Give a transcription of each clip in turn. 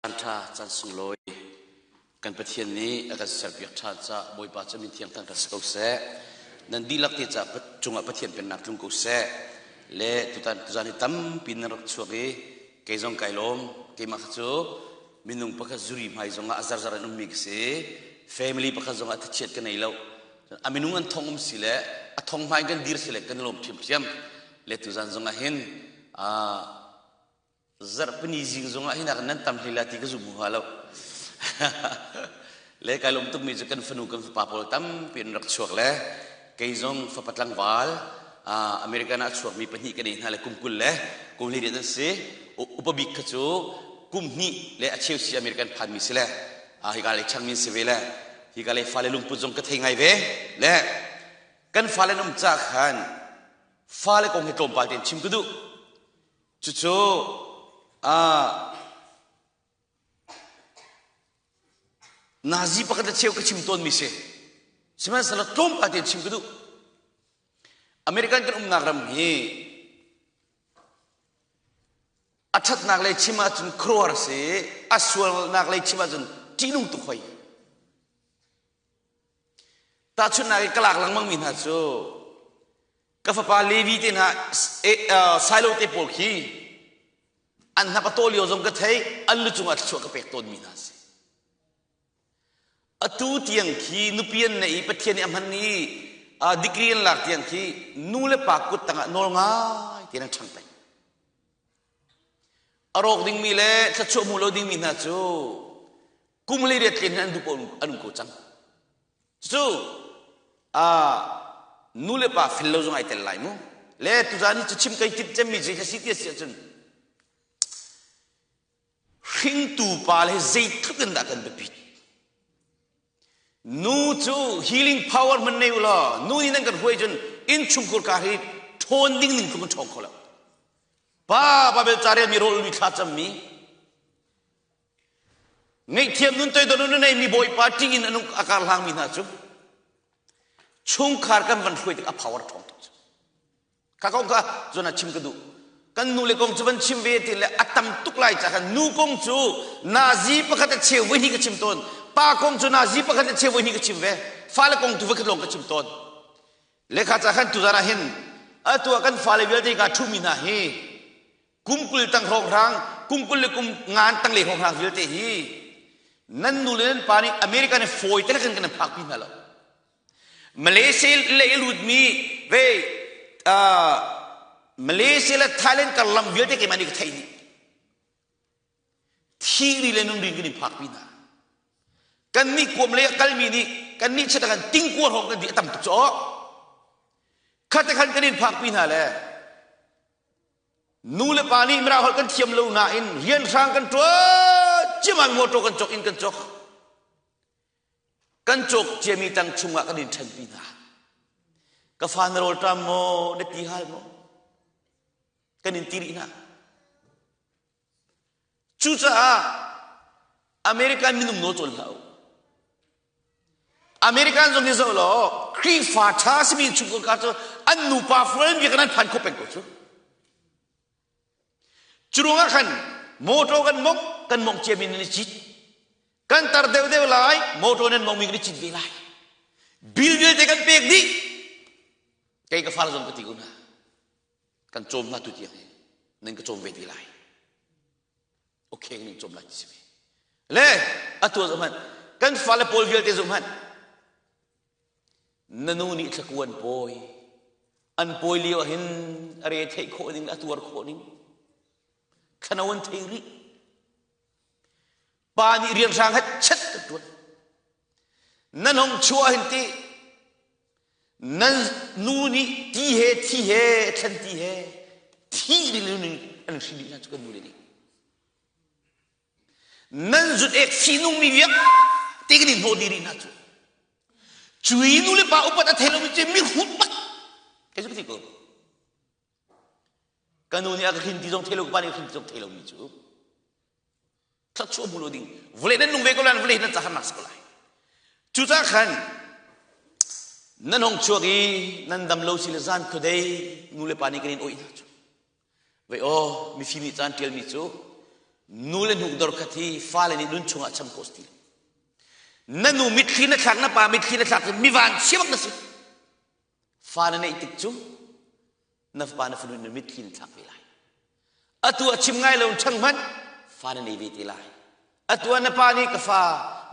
Caan ṭha, caan sunglawi kan Pathian nih a kan serpiak ṭhan caah Bawipa cu min thiang thangṭhat si ko seh. Nan dihlak te caah cungah Pathian pennak tlung ko seh. Le tutan tuzan hi tampi nan rak chuak i kei zong kai lawm. Keimah kha cu minung pakhat zuri hmai zongah a zarzar in ummi ka si. Family pakhat zongah thachiat ka nei lo. A minung an thong um si le a thong hmai kan dir si le kan lawm ṭhiamṭhiam. Le tuzan zongah hin Zarhpini zing zongah hi nak nan tam hlei la ti ka zum hnga lo. le kai lawm tukmi cu kan fanu kan fapa pawl tampi an rak chuak le kei zong fapa tlangval American ah chuakmi pahnih ka nei hna le kum 20 le kum 18 an si. Upa bik kha cu kum hnih le a cheu si American phanmi si le hika lei changmi si ve le hika lei fale lungput zong ka thei ngai ve le kan fale an um ca khan fale kong hi tlawmpal tein chim ka duh. Cucu nazi pakhat le cheu ka chim tawnmi si. Sihmanhsehlaw tlawmpal tein chim ka duh. American kan umnak ram hi a ṭhatnak lei chim ahcun khuaruahhar a si, a sualnak lei chim ahcun ṭihnung tuk hoi. Tahchunhnak i ka lak lengmangmi hna cu Ka fapa Levi te hna Silo te pawl khi an hnap a taw lio zong ka thei an lu cungah thluachuah ka pek tawnmi hna a si. Atu tiang khi nupi an nei i Pathian nih a hman i degree an lak tiang khi nu le pa kut tangah nawl ngai tein an ṭhang peng. A rawk dingmi le thluachuah hmu lo dingmi hna cu kum le riat tlin an duh an um ko cang. Cu nu le pa fel lo zong ai tel lai mu. Le tuzan hi cu chim kai timh cemmi cu ka si ti a si ahcun hringtu pa le zeitluk in dah kan biapit. Nu cu healing power hman nei u law nu nih nan kan hruai cun innchungkhur kar hi ṭhawn ding ning tluk in ṭhawng kho lo. Pa Babel ca relmi rawl mi thla cammi Ngaihthiam nun toidor nun a neimi Bawipa ṭih in a kar hlangmi hna cu chungkhar kan van hruai tik a power ṭhawng tuk cu. Kha kong kha zon ah chim ka duh. Kan nu le kong cu van chim ve ti le a tam tuk lai ca khan nu kong cu nazi pakhat a cheu voi hnih ka chim tawn. Pa kong cu nazi pakhat a cheu voi hnih ka chim ve. Fale kong tu voi khat lawng ka chim tawn. Le kha ca khan tuzan ah hin atu ah kan fale vialte ka ṭhumi hna hi kum 20 tang hrawnghrang kum 20 le kum ngan tang le hrawnghrang vialte hi nan nu le nan pa nih America nih fawi te kan kan phak pi hna lo Malaysia le i lutmi ve Malaysia le Thailand karlam vialte keimah nih ka theih dih thi ri le nun ri kan in phak pi hna kan nih kuam le kalmi nih kan nih chiat kan tingkua hrawng kan di a tam tuk cu khate khan kan in phak pi hna le Nu le pa nih Mirang holh kan thiam lo nain rianhrang kan ṭuan ciammam motor kan cawk inn kan cawk. Kan cawk ciami tang chungah kan in ṭhenpi hna. Ka fa na rawl ṭam maw, na ti hal maw? Kan in ti rih hna. Cucaah American minung nawl cawn hlah u. American zong hi zoh law Khrihfa ṭha simi chungkhar ka cu an nupa fual bia kan an phan kho peng ko cu. Cu ruangah khan motor kan mong kan mong ciami nan i cit. Kan tar deuhdeuh lai motor nan mongmi kan i cit ve lai. Bill vialte kan pek dih. Kei ka far zong ka ti ko hna. Kan cawm hna tu tiang hi nan ka cawm ve ti lai. Okay kan in cawm lai ti si ve. Le atu zoh hmanh kan fale pawl vialte zoh hmanh na nu nih thlaku an pawi an pawi lio ah hin a re theih khawh ding a tuar khawh ning thlano an thei rih pa nih rianhrang het chet kan tuan nan hong chuah hin ti nan nu nih ti he thi he thlan ti he thi ding in an hrin dih hna cu kan nu le nih Nan zut ek fihnungmi vialte kan in hnawh dih rih hna cu. Cui nu le pa upat a thei lomi cu mihrut bak. Kei cu ka ti ko. Ka nu nih a ka hrin ti zong thei lo, ka pa nih a hrin ti zong thei lomi cu. Thluachuah hmu lo ding. Vawlei nan nung ve ko lai, vawlei nan ca harnak si ko lai. Cucaah khan nan hong chuak i nan dam lo si le zan khuadei nu le pa nih kan in awih hna cu. Vei aw, mifim nih caan ṭialmi cu. Nu le hnuk dor khat hi fale nih nun chungah cham khawh si ti Na nu mitthli na thlak na pa mitthli na thlak mi van chia bak na si. Fa na neih tik cu na fapa na fanu na mitthli na thlak ve lai. Atu a chim ngai lo ṭhang hmanh fa na nei ve te lai. Atu ah na pa nih ka fa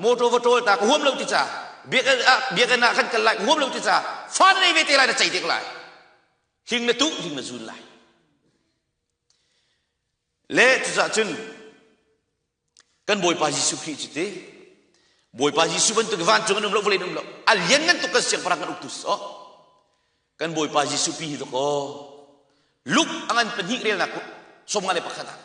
motor va ṭawl ta ka huam lo ti ca biakinn ah biakinn ah kan kal lai ka huam lo ti ca fa na nei ve te lai na cei te ko lai. Hling na tuh hling na zun lai. Le cucaah cun kan Bawipa Jesuh Khrih cu ti Bawipa Jesuh bantuk vancung an um lo vawlei an um lo a lianngan tuk kan siangpahrang kan uktu si kan Bawipa Jesuh pi hi tuk aw Luke a ngan pahnih relnak 51 ah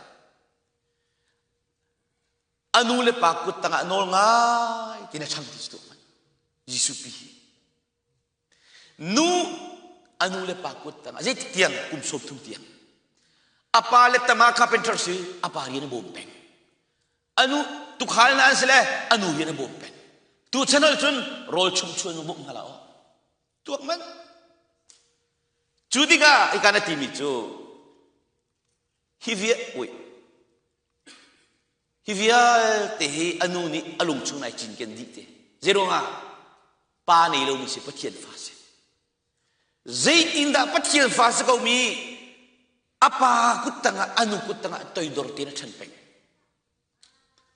a nu le pa kut tangah nawl ngai tin a ṭhang ti cu Jesuh pi hi Nu a nu le pa kut tangah zeitik tiang kum 30 tiang a pa le tama carpenter si a pa rian a bawm peng anu tukhal na an si le anu rian a bawm peng tu chanal cun rawl chung chuan bawmh hna la aw tuak man cu tikah ika na timi cu hi via ui Hi vialte hi a nu nih a lung chung ai cinken dih te. Zeiruangah pa nei lomi si Pathian fa si. Zeitindah Pathian fa si komi a pa kut tangah a nu kut tangah toidor tein a ṭhan peng.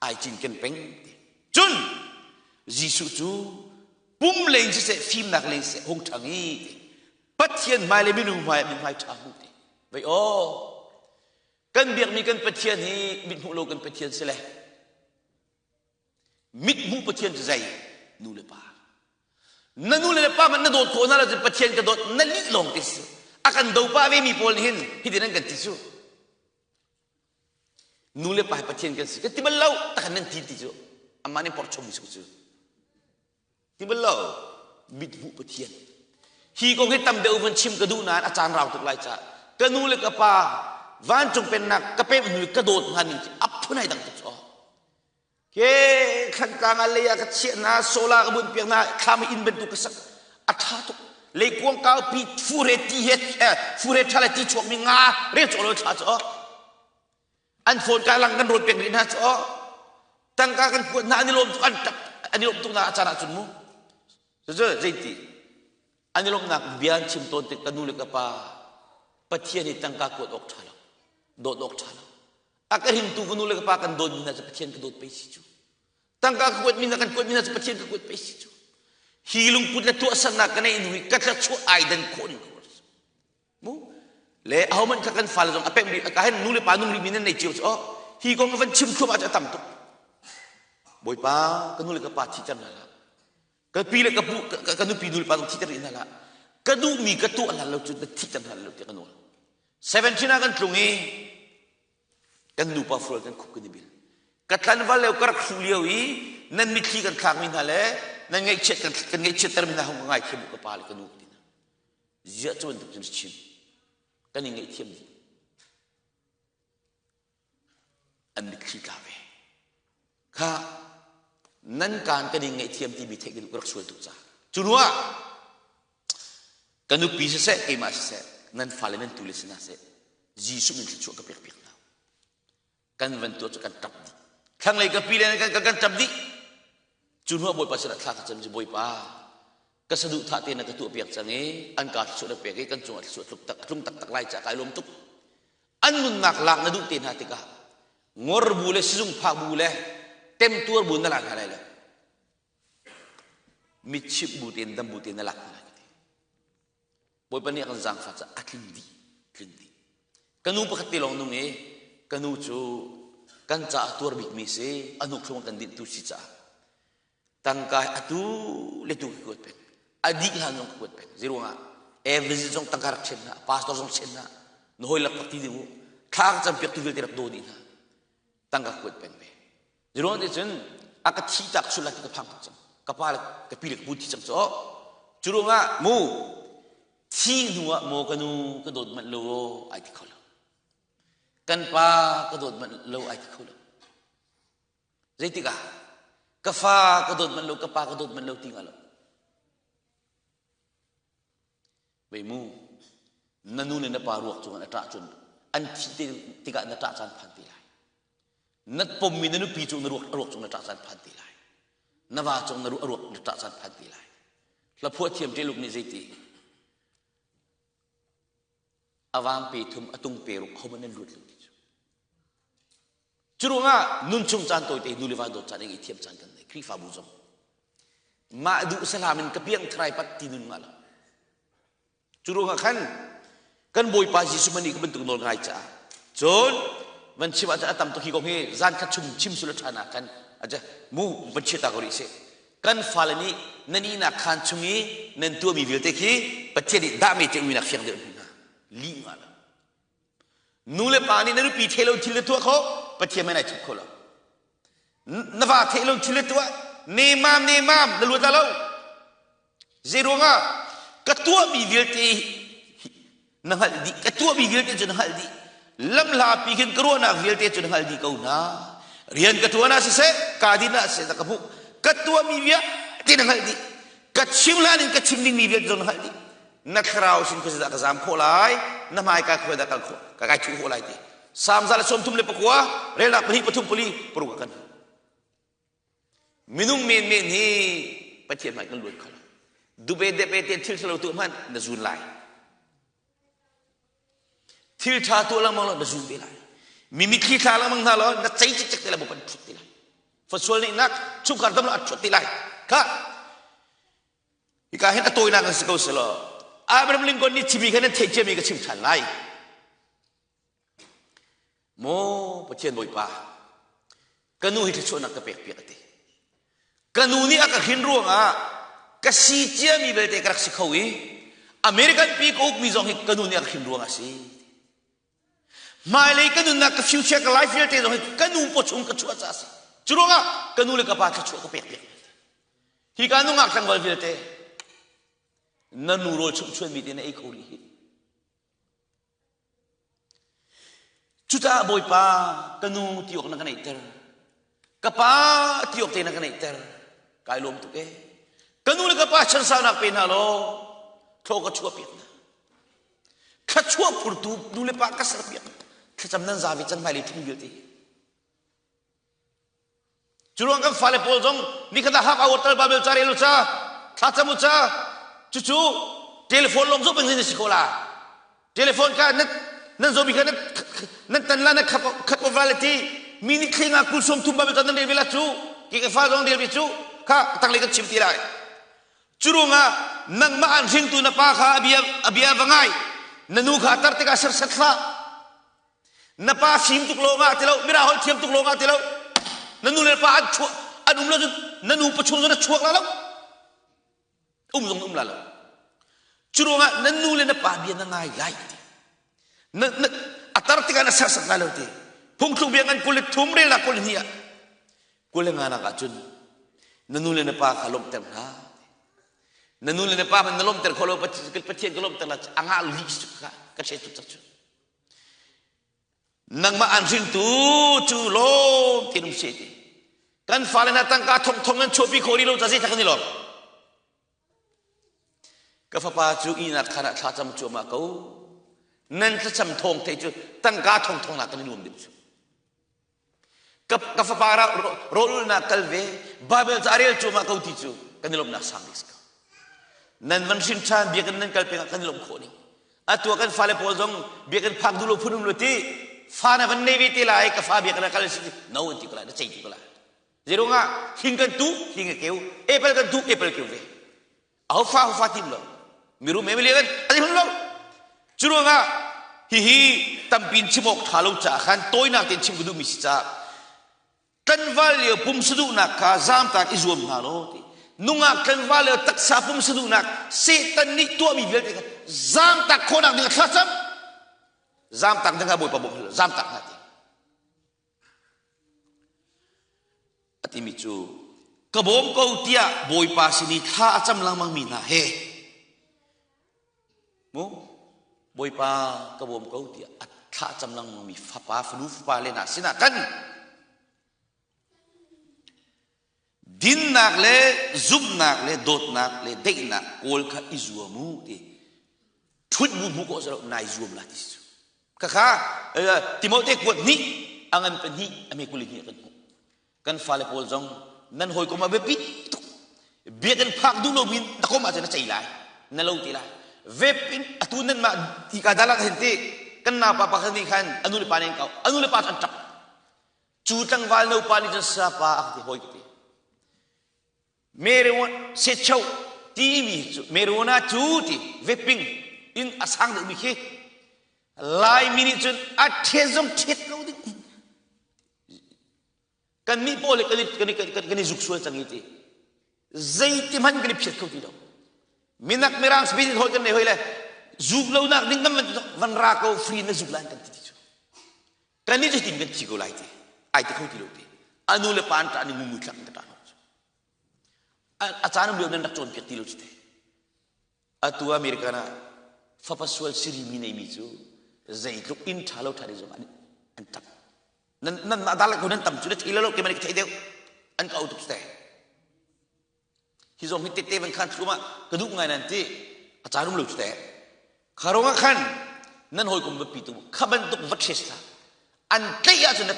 Ai cinken peng ti. Cun Jesuh cu pum lei in siseh fimnak lei siseh hung ṭhang i ti. Pathian hmai le minung hmai ah mithmai ṭha hmu ti. Vei aw Kan biakmi kan Pathian hi mithmuh lo kan Pathian si le mithmuh Pathian cu zei nu le pa na nu le pa man na dawt khawh hna lo cun Pathian ka dawt na lih lawng te si a kan do pa ve mi pawl nih hin hitin an kan ti cu nu le pa hi Pathian kan si kan ti bal lo takan nan ti ti cu amah nih porchom mi cu Ti bal lo mithmuh Pathian. Hi kong hi tam deuh van chim ka duh nain a caan rau tuk lai caah ka nu le ka pa vancung pennak ka pemh hnu ka dawt hna ning a phun ai dang tuk cu. Ke thlantlang ah lei ah ka chiah na sola ka bunh piak na thlam inn bantuk ka sak a tha tuk leikuang kaupi fure ti he fure tha le ti chuak mi nga rel cawk lo thla cu an phone ka lang kan rawn pek rih hna cu tangka kan kuat hna an i lawm tuk an tap an i lawm tuk na a caan ahcun mu cucu zeiti an i lawmhnak bia an chim tawn tik ka nu le ka pa Pathian hi tangka kuat awk ṭha lo dawt awk ṭha lo a ka hringtu ka nu le ka pa kan dawt mi hna cu Pathian ka dawt pei si cu tangka ka kuat mi hna kan kuat mi hna cu Pathian ka kuat pei si cu hi lungput le tuahsernak ka neih hnu hi ka thlachuah ai dan khawh ning Mu le ahohmanh kha kan fale zong a pemh rih ka hen nu le pa nung rih mi nan nei cio cu oh hi kong van chim thluahmah cu a tam tuk Bawipa ka nu le ka pa thi ter hna hlah ka pi le ka pu ka nupi nu le pa zong thi ter rih hna hlah ka duhmi ka tuah hlan lo cu na thi ter hna lo tiah ka nawl 17 ah kan tlung i kan nupa fual kan khup kan i bil ka tlanval lio ka rak hru lio i nan mitthli kan thlakmi hna le nan ngaihchiat kan kan ngaihchiatter mi hna hong ka ngaithiam u ka pa le ka nu ti hna Ziah cu bantuk cun chim kan i ngaihthiam dih. An mitthli tla ve. Kha nan kaan kan i ngaihthiam timi theih ka duh ka rak sual tuk caah. Cu ruah ka nupi siseh keimah siseh nan fale nan tule si hna seh Jesuh min thluachuah ka pek piak hna. Kan van tuah cu kan ṭap dih. Thlanglei ka pi le kan kan ṭap dih. Cu hnuah Bawipa sinah thla ka cam cu Bawipa ka saduhthah te na ka tuah piak cang i an ka thluachuah na pek i kan cungah thluachuah tluk tak tlung taktak lai ca kai lawm tuk. An nunnak lak na duh te hna tikah ngor bu le sizung phak bu le temtuar bu na lak hna lai lo. Mitchip bu tein dam bu tein na lak hna lai ka ti. Bawipa nih a kan zaangfah caah a tling dih, tling dih. Ka nu pakhat te lawng nung i ka nu cu kan caah tuar bikmi si, a hnuk thlung kan dinhtu si caah tangka atu le tu ka kuat peng. A dih hlan zong ka kuat peng. Zeiruangah every zong tangka rak chen hna, pastor zong chen hna, na hawi lak ti ding u, thla ka campiak tu vialte rak daw dih hna. Tangka kuat peng ve. Zeiruang ti cun a ka thi tak sul lai ti ka phang tuk cang. Ka pa le ka pi le ka pu thi cang cu. Cu ruangah mu thi hnu ah maw ka nu ka dawt manh lo ai ti kho lo. Kan pa ka dawt manh lo ai ti kho lo. Zeitik ah ka fa ka dawt manh lo ka pa ka dawt manh lo ti nga lo. Vei mu na nu le na pa ruak cungah na ṭah cun an thi tikah na ṭah caan phan te lai. Na pommi na nupi cung na ruak a ruak cung na ṭah caan phan ti lai. Na va cung na ruak na ṭah caan phan ti lai. Hlaphuah thiam ṭeluk nih zeiti? A vang pe thum a tung pe ruk homan nan lut lo ti cu. Curuangah nun chung caan tawite nu le va dawt caan i thiam caan kan nei Khrihfabu zong. Mah duh salam in ka piang thrai pat ti nun ngah lo. Cu ruangah khan kan Bawipa Jesuh mani ka bantuk nawl ngai caah cun van chim ahcun a tam tuk hi kong hi zan khat chung chim sul ṭhan ah khan aja mu van chia ta ko rih sih kan fale nih nan ihnak khaan chung i nan tuahmi vialte khi Pathian nih dah me te uinak fiang deuh hna lih nga lo Nu le pa nih na nupi thei lo thil na tuah kho Pathian mei nai thup kho lo. Na va thei lo thil na tuah nemam nemam na luat lo. Zei ruangah ka tuahmi vialte na hngalh dih ka tuahmi vialte cu na hngalh dih lamhlapi khin ka ruahnak vialte cu na hngalh dih ko hna rian ka tuan ah siseh kaa din ah siseh ka hmuh ka tuahmi vialte na hngalh dih ka chim hlan in ka chim dingmi vialte zong na hngalh dih na thlarau sin khuazei dah ka zam khawh lai na hmai ka khuai dah kal khawh ka kai thuh khawh lai ti Psalm 139 relnak pahnih pathum pali paruk ah kan minung men men hi Pathian hmai kan luat kho lo dube depe te thil thalo tu hmanh na zun lai thil tha tuah lengmang lo na zun ve lai mi mitthli thla lengmang hna lo na cei cikcek te lai bu kan thut ti lai fasual nih nak chungkhar dam lo a thut ti lai kha Hika hin a tawinak in si ko selaw Abraham Lincoln nih chimi kha nan theih ciami ka chim ṭhan lai. Maw Pathian Bawipa, ka nu hi thluachuahnak ka pek piak a ti. Ka nu nih a ka hrin ruangah ka si ciami belte ka rak si kho i American pi ka ukmi zong hi ka nu nih a ka hrin ruangah a si. Hmailei ka nunnak ka future ka life vialte zong hi ka nu pawchung ka chuah caah a si. Cu ruangah ka nu le ka pa thluachuah ka pek piak. Hi ka nungak tlangval vialte na nu rawl chumhchuanmi te na ei kho rih hi. Cucaah Bawipa ka nu ti awk na ka neihter. Ka pa ti awk te na ka neihter. Kai lawm tuk ee. Ka nu le ka pa chansaunak pe hna law thlaw ka chuah piak hna. Thluachuah phurtu nu le pa ka serpiak. Thlacam nan zavi cang hmailei thung vialte. Cu ruang kan fale pawl zong nikhat ah half hour tal Bible ca rel u ca, thlacam u ca. Cucu telephone lawng zoh peng si ko la. Telephone kha nan nan zohmi kha nan tan la nan khat over le ti mi nih thlenga kul som thum Bible ca nan rel ve la cu ke ka fa zong rel ve cu kha tanglei kan chim ti lai. Cu ruangah nangmah an hringtu na pa kha a bia a bia va ngai. Na nu kha tar tikah serhsat hlah. Na pa fim tuk lawngah ti lo, mira holh thiam tuk lawngah ti lo. Na nu le pa an chuah an um lo cun na nu pachung cun a chuak la lo. Um zong um la lo. Cu ruangah na nu le na pa bia na ngai lai ti. Na, na, a tar tikah na serhsat lai lo ti. Phungthluk bia ngan 23 relnak 22 ah 20 nga nak ahcun na nu le na pa kha lawmhter hna na nu le na pa hmanh na lawmhter kho lo Pathian ka lawmhter la a ngah li ka ka che tuk cak cu nangmah an hringtu cu lawm ti nung se ti kan fale hna tangka thong thong nan chuahpi kho rih lo ca zei thak kan i lawm ka fapa cu ihnak khan ah thlacam cuahmah ko nan thlacam thawng thei cu tangka thong thong nak kan i nuam deuh cu Ka, ka fapa rawlulnak kal ve Bible ca rel cuahmah ko ti cu kan i lawmhnak sang bik si ko. Nan van hrin ṭhan biakinn nan kal peng ah kan i lawmh khawh ning. Atu ah kan fale pawl zong biakinn phak duh lo phun um lo ti fa na van nei ve te lai ka fa biakinn ah kal si no an ti ko lai na cei ti ko lai. Zeirungah hling kan tu hling a keu apple kan tu apple keu ve. Aho fa ho fa tim lo mirum he milian an i hun lo cu ruangah hihi tampi in chim awk ṭha lo caah khan tawinak tein chim ka duhmi si caah tlanval lio pumsa duhnak kha zaamtak i zuam hna law ti nungak tlanval lio taksa pumsa duhnak Satan nih tuahmi vialte kha zaamtak khawhnak ding a thlacam zaamtak ding kha Bawipa bawmh zaamtak hna ti A timi cu ka bawm ko tiah Bawipa sin i thla a cam lengmangmi hna he mu Bawipa ka bawm ko tiah a thla a cam lengmangmi fapa fanu fapa le hna sinah kan dinnak le zumhnak le dawtnak le daihnak kawl kha i zuam u ti ṭhut bu hmu kawh si lo nai zuam la ti si cu khakha Timote kuat hnih. A ngan pahnih a hme 22 kan hmuh. Kan fale pawl zong nan hawikom a biapi tuk. Biakinn phak duh lomi na kom ahcun na cei lai, na lo te lai. Vep in atu nan mah hika dalat hin ti kan naupa pakhat nih khan a nu le pa nih an kau. A nu le pa cu an ṭap. Cu tlangval no pa nih cun sapa a ka ti hawi ka ti. Marijuana secho timi cu marijuana cu ti vaping in a sang deuhmi khi Laimi nih cun a ṭhiat zong ṭhiat lo ding kan nih pawl kan i kan i kan i zuk sual cang i ti zeiti hmanh kan i phiat kho ti lo minak mirang speed in hoi kan nei hoi le zuk lo nak ding kan van van ra ko free na zuk lai kan ti ti cu kan nih cu tin kan thi ko lai ti ai ti kho ti lo ti anu le pa an ṭah ni mumu thlak in ka ṭah a caan um lio nan rak cawnpiak ti lo cu te Atu American ah fapa sual sirimi neimi cu zeitluk inn ṭha lo ṭha ding zong an an ṭap. Nan nan mah dalak ko nan tam cu na thei lo lo keimah nih ka thei deuh. An ka au tuk te. Hi zong hi tete van khan thlum ah ka duh ngai nan ti a caan um lo cu te. Kha ruangah khan nan hawikom va pi tu kha bantuk va ṭhes hlah. An tlaih ahcun na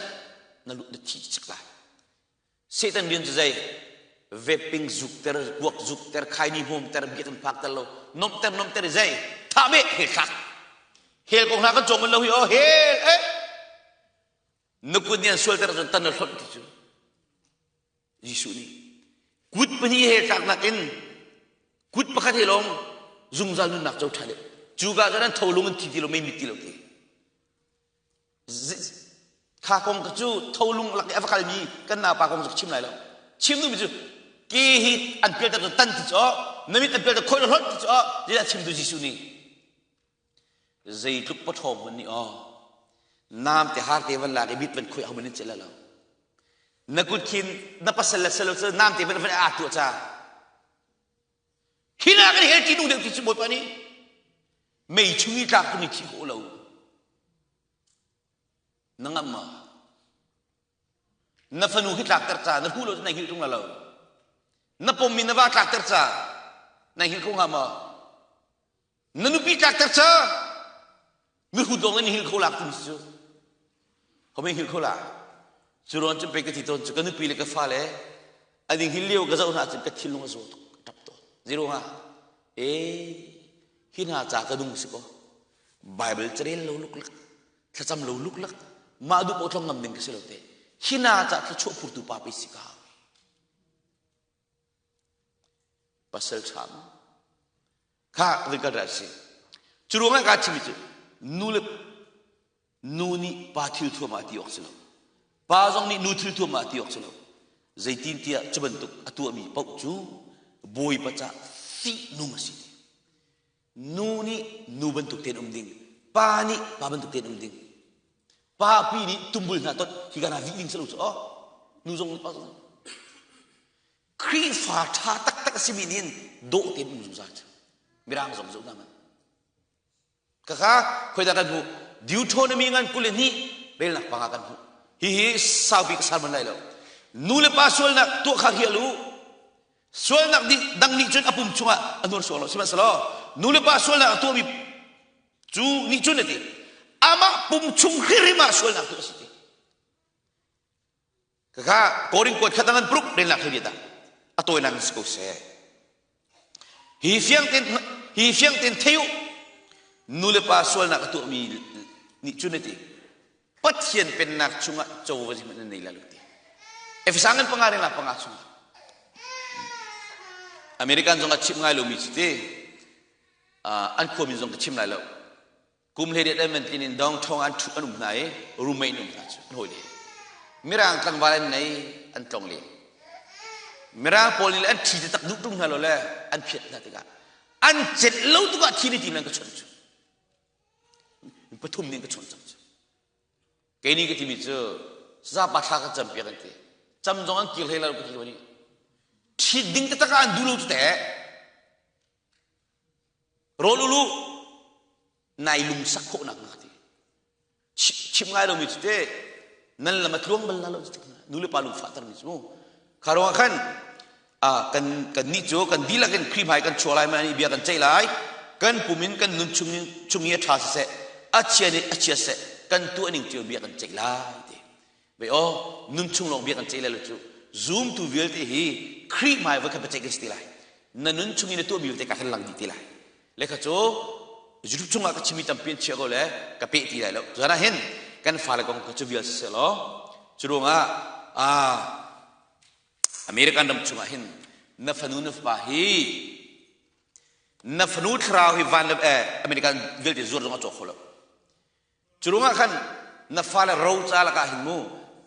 na lu na thi cik lai. Satan rian cu zei? Vaping zukter, kuak zukter, khaini hmawmter, biakinn phakter lo, nomhter nomhter i zei? Thah beh, hel thlak. Hel kong hna kan cawng lo hi oh hel eh. Na kut nih an sualter ahcun tan na hlonh ti cu. Jesuh nih kut pahnih he tlaknak in kut pakhat he lawng zungzal nunnak co ṭha deuh. Cu ka cun an tholung an thi ti lo, mei mit ti lo ti. Kha kong ka cu tholung lak i a va kalmi kan naupa kong cu ka chim lai lo. Chim duhmi cu ke hi an pialter cu tan ti cu na mit an pialter khoi hlot ti cu zeidah chim tu Jesuh nih zeitluk paṭhawng hmanh nih aw nam te har te van lak i mit van khoi ho man in cel lo na kut khin na pasal le salo cu nam te van van aa tuah ca Hi nak in hell ṭihnung deuh ti cu Bawipa nih mei chung i tlak tung i thih khawh lo. Na ngamh ma? Na fanu khi tlakter ca na hmu lo cu na hngilh ṭung la lo. Na pommi na va tlakter ca na hngilh kho hnga maw? Na nupi tlakter ca mihrut lawng in hngilh kho lak timi cu home hngilh kho la cu ruang cu pe ka ti tawn cu ka nupi le ka fale an hngilh lio ka zoh hna cun ka thinlung a zaw tuk ka ṭap tawn zero ha e hi hna ca ka nung si ko Bible carel lo luklak thlacam lo luklak mah duh paoh tlong ngam ding ka si lo te hi hna ca thluachuah phurtu pa pe si ka pasal ṭha ma Kha kan kal rat si. Cu ruangah ka chimmi cu nu le nu nih pa thil thuam ah ti awk si lo. Pa zong nih nu thil thuam ah ti awk si lo. Zeitintiah cu bantuk a tuahmi paoh cu Bawipa ca fihnung a si. Nu nih nu bantuk tein um ding, pa nih pa bantuk tein um ding. Pa pi nih tumbul hna tot hi ka na vih ding si lo cu oh. Nu zong nih pa zong Khrihfa ṭha taktak a simi nih dawh tein um zungzal cu Mirang zong zoh hna man. Kaka khoida kan hmuh Deuteronomy ngan 22 relnak panga kan hmuh. Hihi saupi ka sermon lai lo. Nu le pa sualnak tuah kha hial u. Sualnak dang nih cun a pum chungah a hnur sual lo. Sihmanhsehlaw nu le pa sualnak a tuahmi cu nih cun a ti amah pum chung hrimhrim ah sualnak tuah a si ti. Kaka Korin kuat khat angan pruk relnak hi dah a tawinak in si ko seh. Hi fiang ten hi fiang ten thei u nu le pa sualnak a tuahmi nih cun a ti Pathian pennak chungah covo zeihmanh nan nei la lo ti. Efesa ngan panga relnak panga chungah American zong a chim ngai lomi cu ti an khuami zong ka chim lai lo Kum 18 an van tlin in dawngṭhawng an ṭhu an um hna i roommate an um hna cu an hawile. Mirang tlangval an nei an tlong len. Mirang pawl nih an ṭhi taktak duh ṭung hna lo le an phiat hna tikah an celh lo tuk ah thi ni tim an ka chawnh cu. Pathum nih an ka chawnh cang cu. Kei nih ka timi cu zapa thla kan campiak an ti. Cam zong an kir hlei lo ka ti nih. Ṭhit ding taktak ah an duh lo cu teh. Rawl ulu nai lungsak khawhnak hnga ti chim ngai lomi cu te nan lam a tluang bal la lo nu le pa lungfah termi cu kha ruangah khan kan kan nih cu kan dihlak in Khrih hmai kan chuak lai man bia kan ceih lai kan pum in kan nun chung chung i a ṭha siseh a chia nih a chia seh kan tuah ning cio bia kan ceih lai ti. Ve aw nun chung lawng bia kan ceih lai lo cu zumtu vialte hi Khrih hmai voi khat biaceih kan si ti lai. Na nun chung i na tuahmi vialte ka khan lang dih ti lai. Le kha cu YouTube chungah ka chimmi tampi an chia ko le ka peh ti lai lo. Cun ah hin kan fale kong kha cu vial si seh law cu ruangah ah American ram chungah hin na fanu na fapa hi na fanu thlarau hi van le eh, American vialte zuar zong a cawk kho lo. Cu ruangah khan na fale ro ca lakah hin mu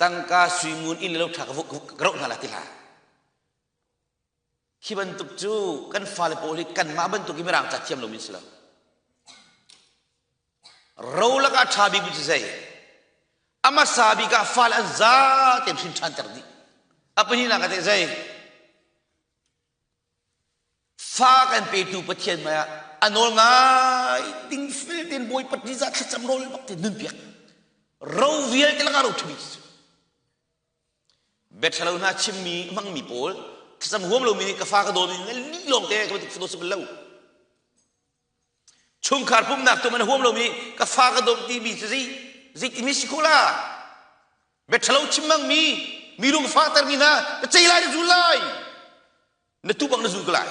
tangka sui ngun inn le lo ṭha ka roh hna la ti hlah. Khi bantuk cu kan fale pawl hi kanmah bantuk i mirang ca thiam lomi si lo. Ro lakah ṭha bik cu zei? A hmasa bik ah fale an za tein hrin ṭhan ter dih. A pahnihnak ah teh zei? Fa kan petu Pathian hmaiah a nawl ngai ding fel tein Bawipa ṭihzah thlacam rawl bak te nun piak. Ro vialte lakah ro ṭhami cu. Biaṭhalo hna chimmi hmangmi pawl thlacam huam lomi nih ka fa ka dawmi na lih lawng te ka bantuk fado si bal lo. Chungkhar pumnak tu man huam lomi ka fa ka dawm timi cu zei zei timi si khawh la. Biaṭhalo chim hmangmi mi lung fahtermi hna na cei lai na zul lai. Na tu bang na zul ko lai.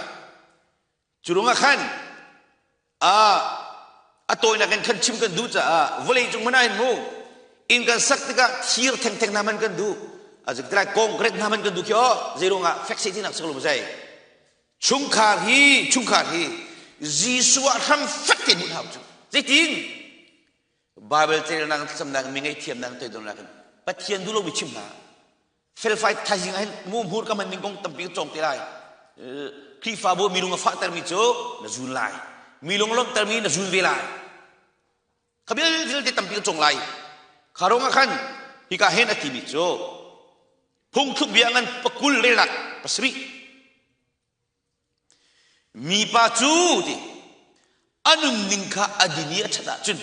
Cu ruangah khan a a tawinak in khan chim kan duh caah vawlei cung hmanh ah hin mu inn kan sak tikah thir thengtheng hna man kan duh a zik tilai concrete hna man kan duh khi aw zei ruangah fek se tinak sak lo zei chungkhar hi chungkhar hi Jesuh ah hram fek te hmuh hau cu zeitin Bible celnak thlacamnak mi ngaihthiamnak toidornak in Pathian duh lomi chim hna felfai thaizing ah hin mu hmur ka hman ning kong tampi ka cawng te lai Khrihfabu mi lung a fahtermi cu na zun lai mi lung a lawmhtermi na zun ve lai kha vialte tampi ka cawng lai kha rong ah khan hika hen a timi cu phungthluk bia ngan pakul relnak pasarih Mipa cu ti a nunning kha a din i a ṭhat ahcun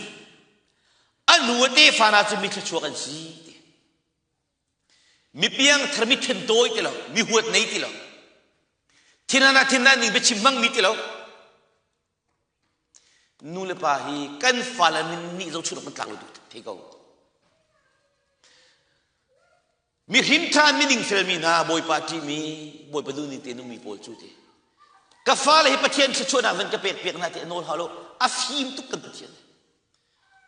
a nu a tefa hna cu mi thluachuak an si ti. Mi piangthar mi ṭhen tawi ti lo, mi huat nei ti lo, thinhan ah thinhan ning biachim hmangmi ti lo. Nu le pa hi kan fale min nih zohchunh awk kan tlak lo tu thei ko. Mi hrimṭha mi dingfelmi hna Bawipa ṭihmi Bawipa duhning te nungmi pawl cu ti. Ka fale hi Pathian thluachuahnak van ka pek piak hna ti a nawl hau lo. A fim tuk kan Pathian.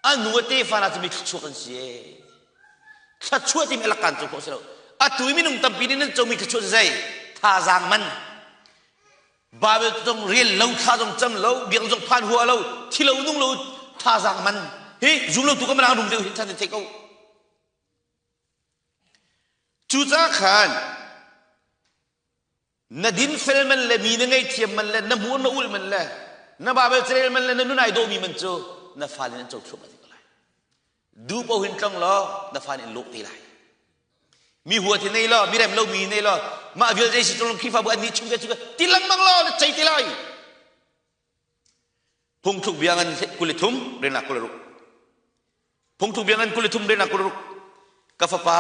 A nu a tefa hna cu mi thluachuak an si ee. Thluachuah timi a lakkan cu khawh si lo. Atu i minung tampi nih nan comi thluachuah cu zei? Thazaang man. Bible zong rel lo, thla zong cam lo, biak zong phan hua lo, thi lo nung lo, thazaang man. Hi zum lo tu ka manang rum deuh hin chan thei ko. Cucaah khan na dinfel man le mi na ngaihthiam man le na hmur na ulh man le na Baibal carel man le na nun ai dawhmi man cu na fale in an co thluahmah te ko lai. Duh paoh in tlong law na fale in lawh te lai. Mi huat hi nei law, mi rem lomi nei law, mah vialte si tlong Khrihfabu an nih chung ke cu ti lengmang law na cei te lai. Phungthluk bia ngan 23 renak 26 Phungthluk bia ngan 23 renak 26 Ka fapa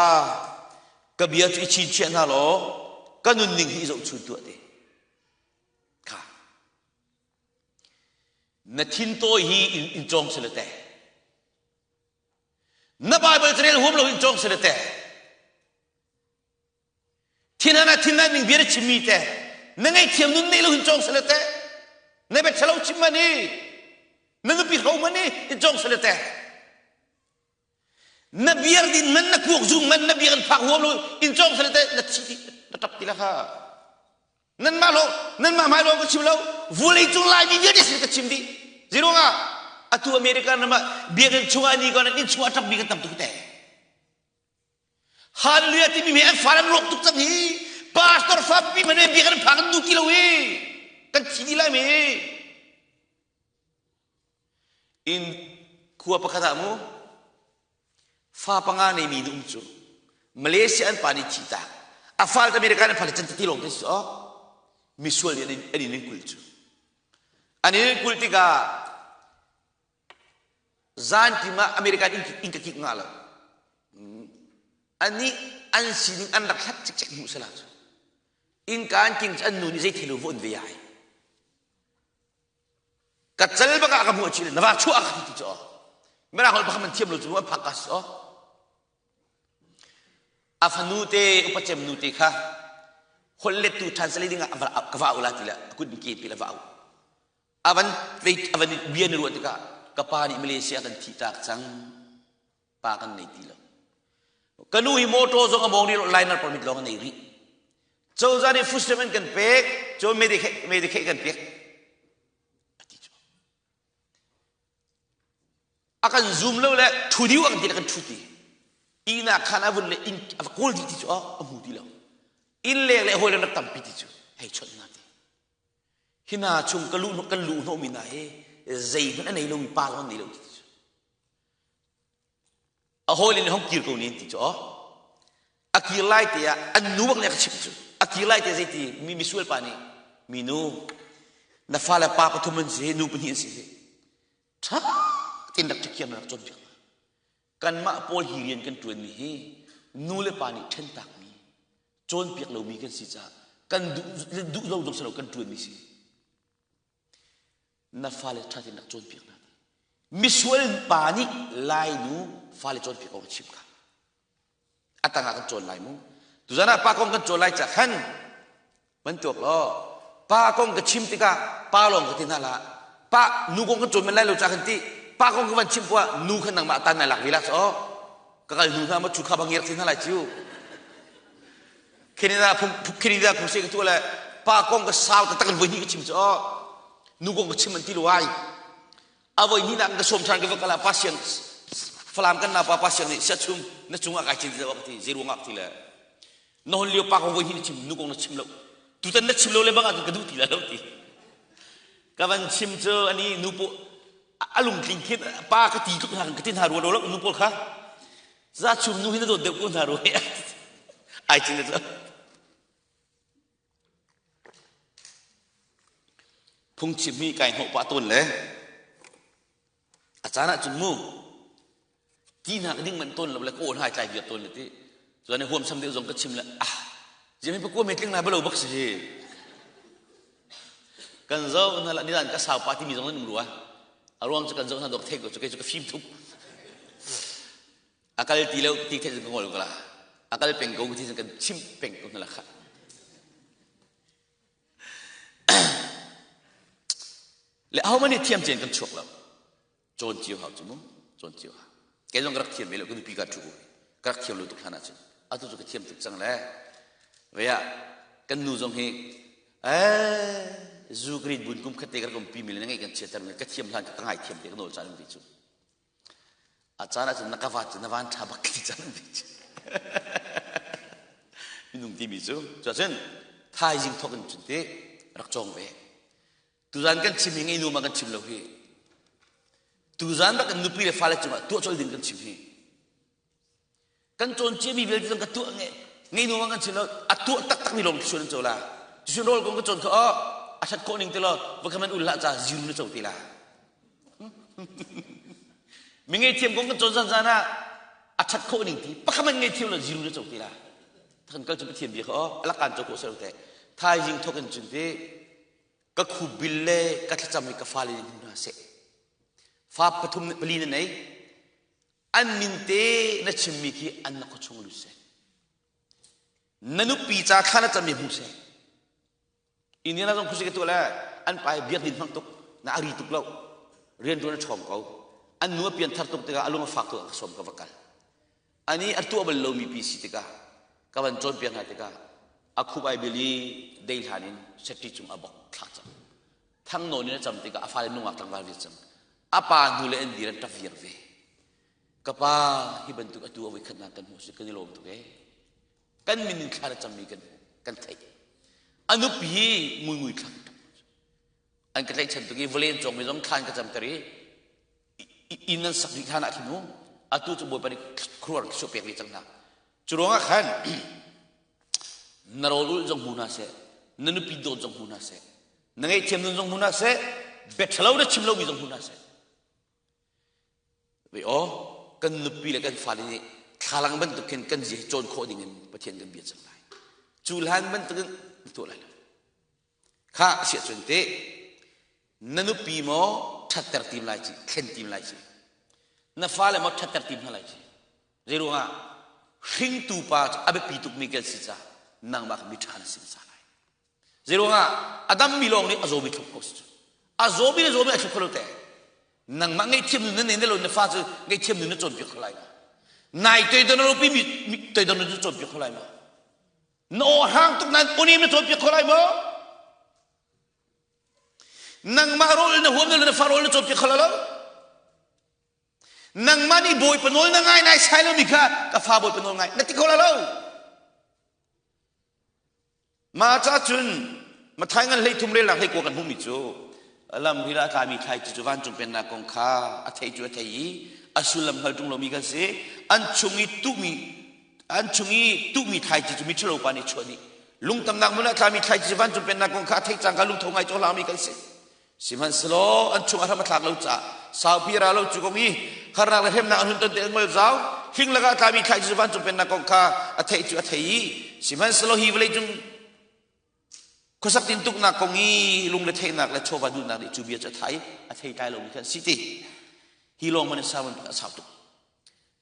ka bia cu i chinchiah hna law ka nunning hi i zohchun tuah te. Kha. Na thintawi hi in, in cawng sile te. Na Bible carel huam lo in cawng sile te. Thinhan ah thinhan ning bia na chimmi te na ngaihthiam nun neih lo hin cawng sale te na bia ṭhalo chim man i na nupi hro man i in cawng sale te na biar din man na kuak zung man na biak an phak huam lo in cawng sale te na thi na ṭap ti la kha nanmah lo nanmah hmai lawng ka chim lo vulei cung laimi vialte sin ka chim dih zeiruangah atu America ram ah biakinn chungah ni ko nan inn chungah ṭap mi kan tam tuk te Hallelujah timi mi an fa an rawk tuk cang hi. Pastor fa pipi hmanh biak an phak an duh ti lo hi. Kan thi dih lai mi. In khua pakhat ah mu fa panga nei mi um cu Malaysia an pa nih thi tak. A fal America an fal chan ti lawng te si ok. Misual nih an in kul cu. An in kul tikah Zantim ah American inn ka kik ngah lo. Anih an sining an rak hlat cikcek hmuh sala cu. Innka an king cu an nu nih zei thil vawn ve ai. Ka cal bak ah ka hmuh chin na va chuah ka ti ti cu. Mirang holh pakhat man thiam lo cu an phak ka si. A fanu te upacem nu te kha holh lettu translate ding ah ka va au la ti le a kut ke pi le va au. A van a van bia ni ruah tikah ka pa nih Malaysia kan thih tak cang. Pa kan nei ti lo. Ka nu hi motor zong a mawng rih lo liner permit lawng a nei rih. Cozah nih food stamp an kan pek, cun Medicaid kan pek. Ati cu. A kan zoom lo le thu diu ang ti le kan thu ti. Ihnak khan a vun le inn a va kawl dih ti cu a hmu ti lo. Inn leng le hawi le rak tampi ti cu hei chawnh hna ti. Hi hna chung ka luh kan luh hnawhmi hna hi zeihmanh a nei lomi pa zong an nei lo ti cu. A hawile nih hong kir ko nin ti cu aw. A kir lai te ah an nu bak nih a ka chimh cu. A kir lai te zeiti mi misual pa nih minu na fale pa pathum an si nu pahnih an si hi ṭha tein rak ṭhiam rak cawnpiak hna. Kanmah pawl hi rian kan ṭuanmi hi nu le pa nih ṭhentakmi cawnpiak lomi kan si caah kan duh duh lo zong si lo kan ṭuanmi si. Na fale ṭha tein rak cawnpiak hna. Misual pa nih Lainu fale cawnpiak awk a chim kha. A tangah kan cawn lai mu. Tuzan ah pa kong kan cawn lai ca khan van tuak law pa kong ka chim tikah pa lawng ka ti hna la pa nu kong kan cawn men lai lo ca kan ti pa kong ka van chim poah nu khan nangmah tan nai lak ve la so ka kal hnu hna ma chu kha bang ngiak ti hna lai ciu Canada phung Canada phung se ka tu le pa kong ka sau tak kan voi hnih ka chim cu nu kong ka chim an ti lo ai a voi hnih nak ka sawm than ka va kala pa siang falam kan na pa pa siang nih sia chum na cungah kai cin ti ka ti zei ruangah ti le na hon lio pa kong voi hnih na chim nu kong na chim lo tutan na chim lo le bang ah ka duh ti la lo ti ka van chim cu ani nu po a lungtling khin pa ka ti tluk hna ka ti hna rua lo nu pawl kha za chum nu hi na dawt deuh ko hna rua ai cin le Phungchim hi kai hnawh pah tawn le a caan ah cun mu ti hna ka ding manh tawn lo le ka aw hna ai tlai viar tawn le ti chuan huam sam deuh zong ka chim le ah ziam hi pakua me tling lai balo bak si hi kan zo hna la nidan ka sau pa timi zong nan um rua a ruang cu kan zo hna dok thek ko cu kei cu ka fim tuk a kal ti lo ti theih ka ngol ko la a kal peng ko ti kan chim peng ko hna la kha le aho man nih thiam cen kan chuak lo cawn cio hau cu mu cawn cio hau kei zong ka rak thiam ve lo ka nupi ka thu ka rak thiam lo tuk hlan ahcun atu cu ka thiam tuk cang le ve ah kan nu zong hi eh zu green bun kum khat te ka rak umpi mi le na ngeih kan chiater ka thiam hlan ka ngai thiam te ka nawl caan um ve cu A caan ahcun na ka vat cu na van ṭha bak ti caan an cu. Minung timi cu cuahcun thaizing thawk in cun ti rak cawng ve. Tuzan kan chim hi ngei nu ma kan chim lo hi. Tuzan bak kan nupi le fale cungah tuah colh ding kan chim hi. Kan cawn ciami vialte zong ka tuah nge ngei nu ma kan chim lo a tuah taktak mi lawng thisuan an co la. Cusun rawl kong ka cawn kha oh a that khawh ning ti law va khaman ul hlah ca zir na co ti la. Mi ngei kong kan cawn zan zan ah a that khawh ning ti pakhat man ngei thiam lo zero na co ti la. Kan kal cu Pathian bia kha oh alakan co khawh sero te. Thaizing thok in cun ti ka khup bil le ka thlacam i ka fale nih hmu hna seh. Fa pathum pali na nei an min te na chimmi khi an na khuachung lut seh. Na nupi ca thla na cam mi hmu seh. Indiana zong khusi ka tuah le an pa hi biak din hmang tuk na a ri tuk lo rian ṭuan a ṭhawng ko an nu a pian thar tuk tikah a lung a fak tuk a ka sawm ka va kal ani a tuah bal lomi pi si tikah ka van cawnpiak hna tikah a khup ai bil i dei hlan in setṭi cung a bok thla cang thang nawn in a cam tikah a fale nungak tlangval vi cang a pa hnu le an dir an ṭap viar ve ka pa hi bantuk atu a voi khatnak kan hmuh si kan i lawm tuk ee kan min in thla na cammi kan kan theih a nupi hi nguingui thla an ka tlaihchan tuk i vawlei an cawngmi zong thla an ka camter i inn an sak dih hlan ah khin mu atu cu bawipa nih khuaruahar thluachuah pek ve cang hna cu ruangah khan na rawl ulh zong hmu hna seh na nupi dawt zong hmu hna seh na ngaihthiam nun zong hmu hna seh bia ṭhalo na chim lomi zong hmu hna seh Ve aw, kan nupi le kan fale nih thlalang bantuk khin kan zia hi cawn khawh ding in Pathian kan bia cang lai. Cu hlan bantukin na tuah lai lo. Kha siah cun te na nupi maw ṭhatter tim lai ci, thlen tim lai ci. Na fale maw ṭhatter tim hna lai ci. Zei ruangah? Hringtu pa cu a biapi tukmi kan si caah nangmah kha miṭha na si hmasa lai. Zeiruangah a dammi lawng nih a zawmi thlop kho si cu. A zawmi le zawmi a thlop kho lo te. Nangmah ngaihthiam nun na nei na lo na fa cu ngaihthiam nun na cawnpiak kho lai ma? Nai toidor na lopi mi toidor nun cu cawnpiak kho lai ma? Na aw hrang tuk nain awnem na cawnpiak kho lai maw? Nangmah rawl na huam na na fa rawl na cawnpiak kho lo. Nangmah nih Bawipa nawl na ngai nai sai lomi kha ka fa Bawipa nawl ngai na ti kho lo. Mah ca cun Mathai ngan hlei thum relnak hlei kua kan hmuhmi cu lam hi a tlami thlaici cu vancung pennak kong kha a thei cu a thei i a sullam hngal ṭung lomi kan si. An chung i tuhmi an chung i tuhmi thlaici cu miṭhalo pa nih chuah dih. Lungtamnak hmun ah tlami thlaici cu vancung pennak kong kha a theih cangka lungtho ngai cohlangmi kan si. Sihmanhsehlaw an chung a hram a thlak lo caah saupi a ra lo cu kong i harnak le hremnak an hun ton te an ngol zau. Hling lakah a tlami thlaici cu vancung pennak kong kha a theih cu a thei i sihmanhsehlaw hi vawlei cung Khuasak tintuknak kong i lungretheihnak le chawva duhnak nih cu bia cu a thai a thei tlai lomi khan si ti. Hi lawng man in sermon a sau tuk.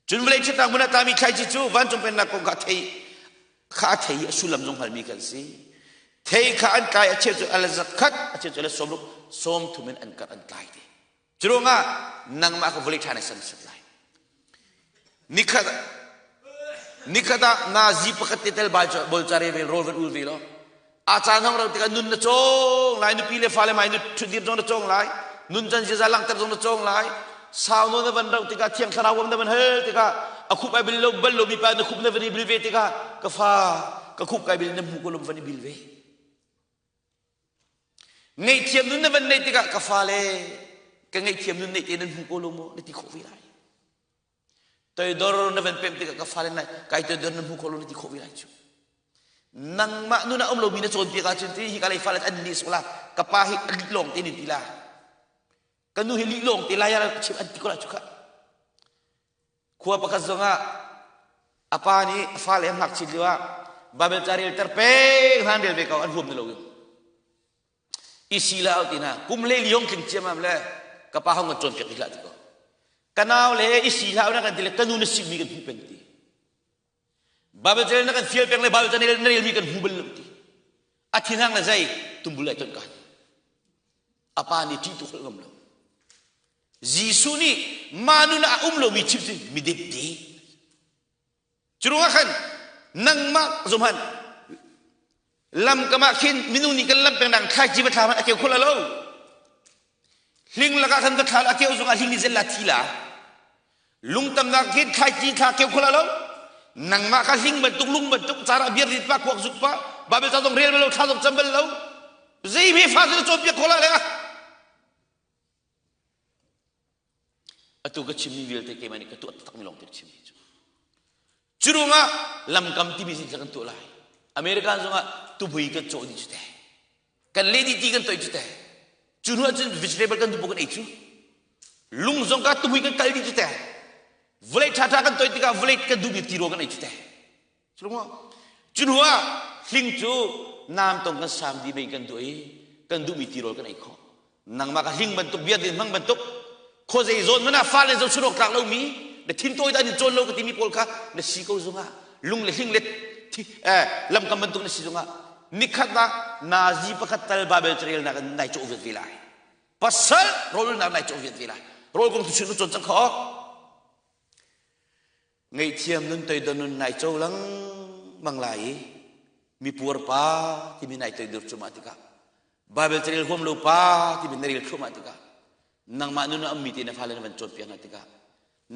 Cun vawlei ṭhatnak hmun ah tlami thlaici cu vancung pennak kong kha a thei kha a thei i a sullam zong hngalmi kan si. Thei kha an tlai a cheu cu a le zat khat a cheu cu a le sawm ruk sawm thum in an karh an tlai ti. Curuangah nangmah kha vawlei ṭha na san sat lai. Nikhat nikhat ah nazi pakhat te tel bolcare vel rawl van ul ve lo. A caan hong ro tikah nun na cawng lai nupi le fale mai nu ṭhutdir zong na cawng lai nun can ziaza langhter zong na cawng lai sau nawn na van ro tikah thiang thlarau wam na van hal tikah a khup ai bil lo bal lo mi pa na khup na van i bil ve tikah ka fa ka khup kai bil na hmu ko lom van i bil ve Ngaihthiam nun na van neih tikah ka fale ka ngaihthiam nun neih te nan hmu ko lo maw na ti khawh ve lai. Toidor na van pemh tikah ka fale nai kai toidor na hmu kho lo na ti khawh ve lai cu. Nangmah nun ah um lomi na cawnpiak ahcun ti hi ka lei fale an ni la ka pa hi lih lawng te nin ti la ka nu hi lih lawng te lai ka chim an ti ko lai cu kha Khua pakhat zongah a pa nih a fale a ngakchit lio ah Baibal ca relter peng hlan rel ve ko an huam ni lo in. Isi la au ti na kum le li hong tling ciamam le ka pa hong kan cawnpiak ti hlah ti ko. Ka nau le isi hlah na kan ti le ka nu na sikmi kan hmu peng ti. Baibal ca na kan fial peng le Baibal ca na relmi kan hmu bal lo ti. A thinhang le zei tumbul ai ton kan. A pa nih ṭih tu holh ngam lo. Jesuh nih mah nun ah a um lomi chim cu mi depde. Cu ruangah khan nangmah zum han lamkam ah khin minung nih kan lam peng dang thlaici va thla hmanh a keu kho lo. Hling lakah khan va thla a keu zongah hling nih zel la thi la. Lungtamnak khin thlaici thla keu kho lo. Nangmah kha hling bantuk lung bantuk cara biar rit pa kuak zuk pa Bible ca zong rel bal lo thla zong cam bal lo. Zei hme fa cu cawnpiak kho la le Atu ka chimmi vialte keimah nih ka tuah taktakmi lawng te ka chimmi cu. Cu ruangah lamkam timi zing kan tuah lai. American zongah tuhmui kan cawh dih cu te. Kan le dih ti kan toih cu te. Cu hnu ahcun vegetable kan duh kan ei cu. Lung zong ka tuhmui kan kal dih cu te. Vawlei ṭhaṭha kan toih tikah vawlei kan duhmi tirawl kan ei cu te. Cu hnu ah hling cu nam tong kan sam dih mei kan duh i kan duhmi tirawl kan ei khawh. Nangmah ka hling bantuk bia din hmang bantuk khuazei zawn hmanh ah fale zo chun awk tlak lomi na thin tawi dah in cawn lo ka timi pawl kha na si ko zungah lung le hling le thi eh, lamkam bantuk na si zungah nikhat ah nazi pakhat tal Babel carelnak in nai cawh viat ve lai pasal rawlnak nai cawh viat ve lai rawl kong tu chun na cawn cang kho Ngaihthiam nun toidor nun nai co lengmang lai i mipuar pa timi nai toidor cuahmah tikah Bible carel huam lo pa timi na rel thluahmah tikah nangmah nun a ummi te na fale na van cawnpiak hna tikah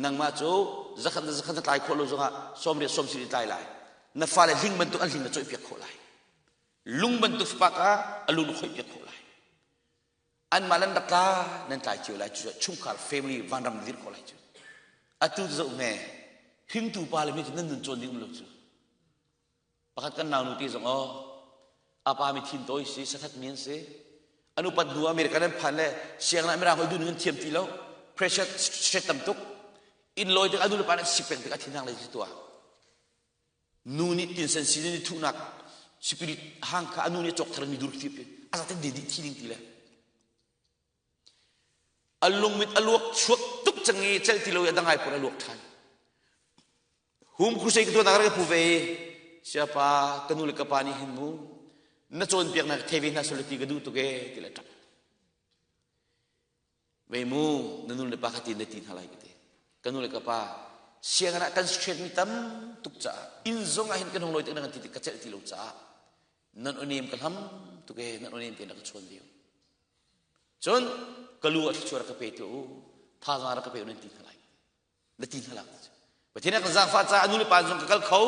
nangmah cu zakhat na zakhat na tlai khawh lo zongah sawmriat sawmsarih tlai lai na fale hling bantuk an hling na cawihpiak khawh lai lung bantuk fapa kha a lung na khoihpiak khawh lai Anmah nan rak tla nan tlai cio lai cu chungkhar family vanram na dirh khawh lai cu. Atu zoh hme hringtu pa le mi cu nan nun cawn ding um lo cu. Pakhat kan nau nu te zong aw a pa mi thin tawi si sathat mi an si. An upat hnu America nan phan le sianginn ah mirang hoi dun an thiam ti lo. Pressure stress tam tuk. Inn lawi tik anu le pa nan sik peng tik a thin hang le tuah. Nu nih tinsen sin in thuhnak spirit hang kha anu nih cawk tharmi dur khi a zaten de dih thi ding ti le a lungmit a luak chuak tuk cang i cel ti lo i a dangai pur a luak than. Hum crusade ka tuahnak rak ka phu ve i siapa ka nu le ka pa nih hin mu na cawnpiaknak thei ve hna seh ti ka duh tuk ee ti le ṭap. Ve mu na nu le pa kha ti na ti hna lai ka ti. Ka nu le ka pa sianginn ah kan straight mi tam tuk caah inn zong ah hin kan hung lawi tik na kan ti tik ka celh ti lo caah nan awnem ka hlam tuk ee nan awnem te na ka chawn ve. Cun ka lu ah thluachuah rak ka pe tu u thazaang rak ka pe u nan ti hna lai. Na ti hna lai. Pathian kan zaangfah caah a nu le pa zong ka kal kho.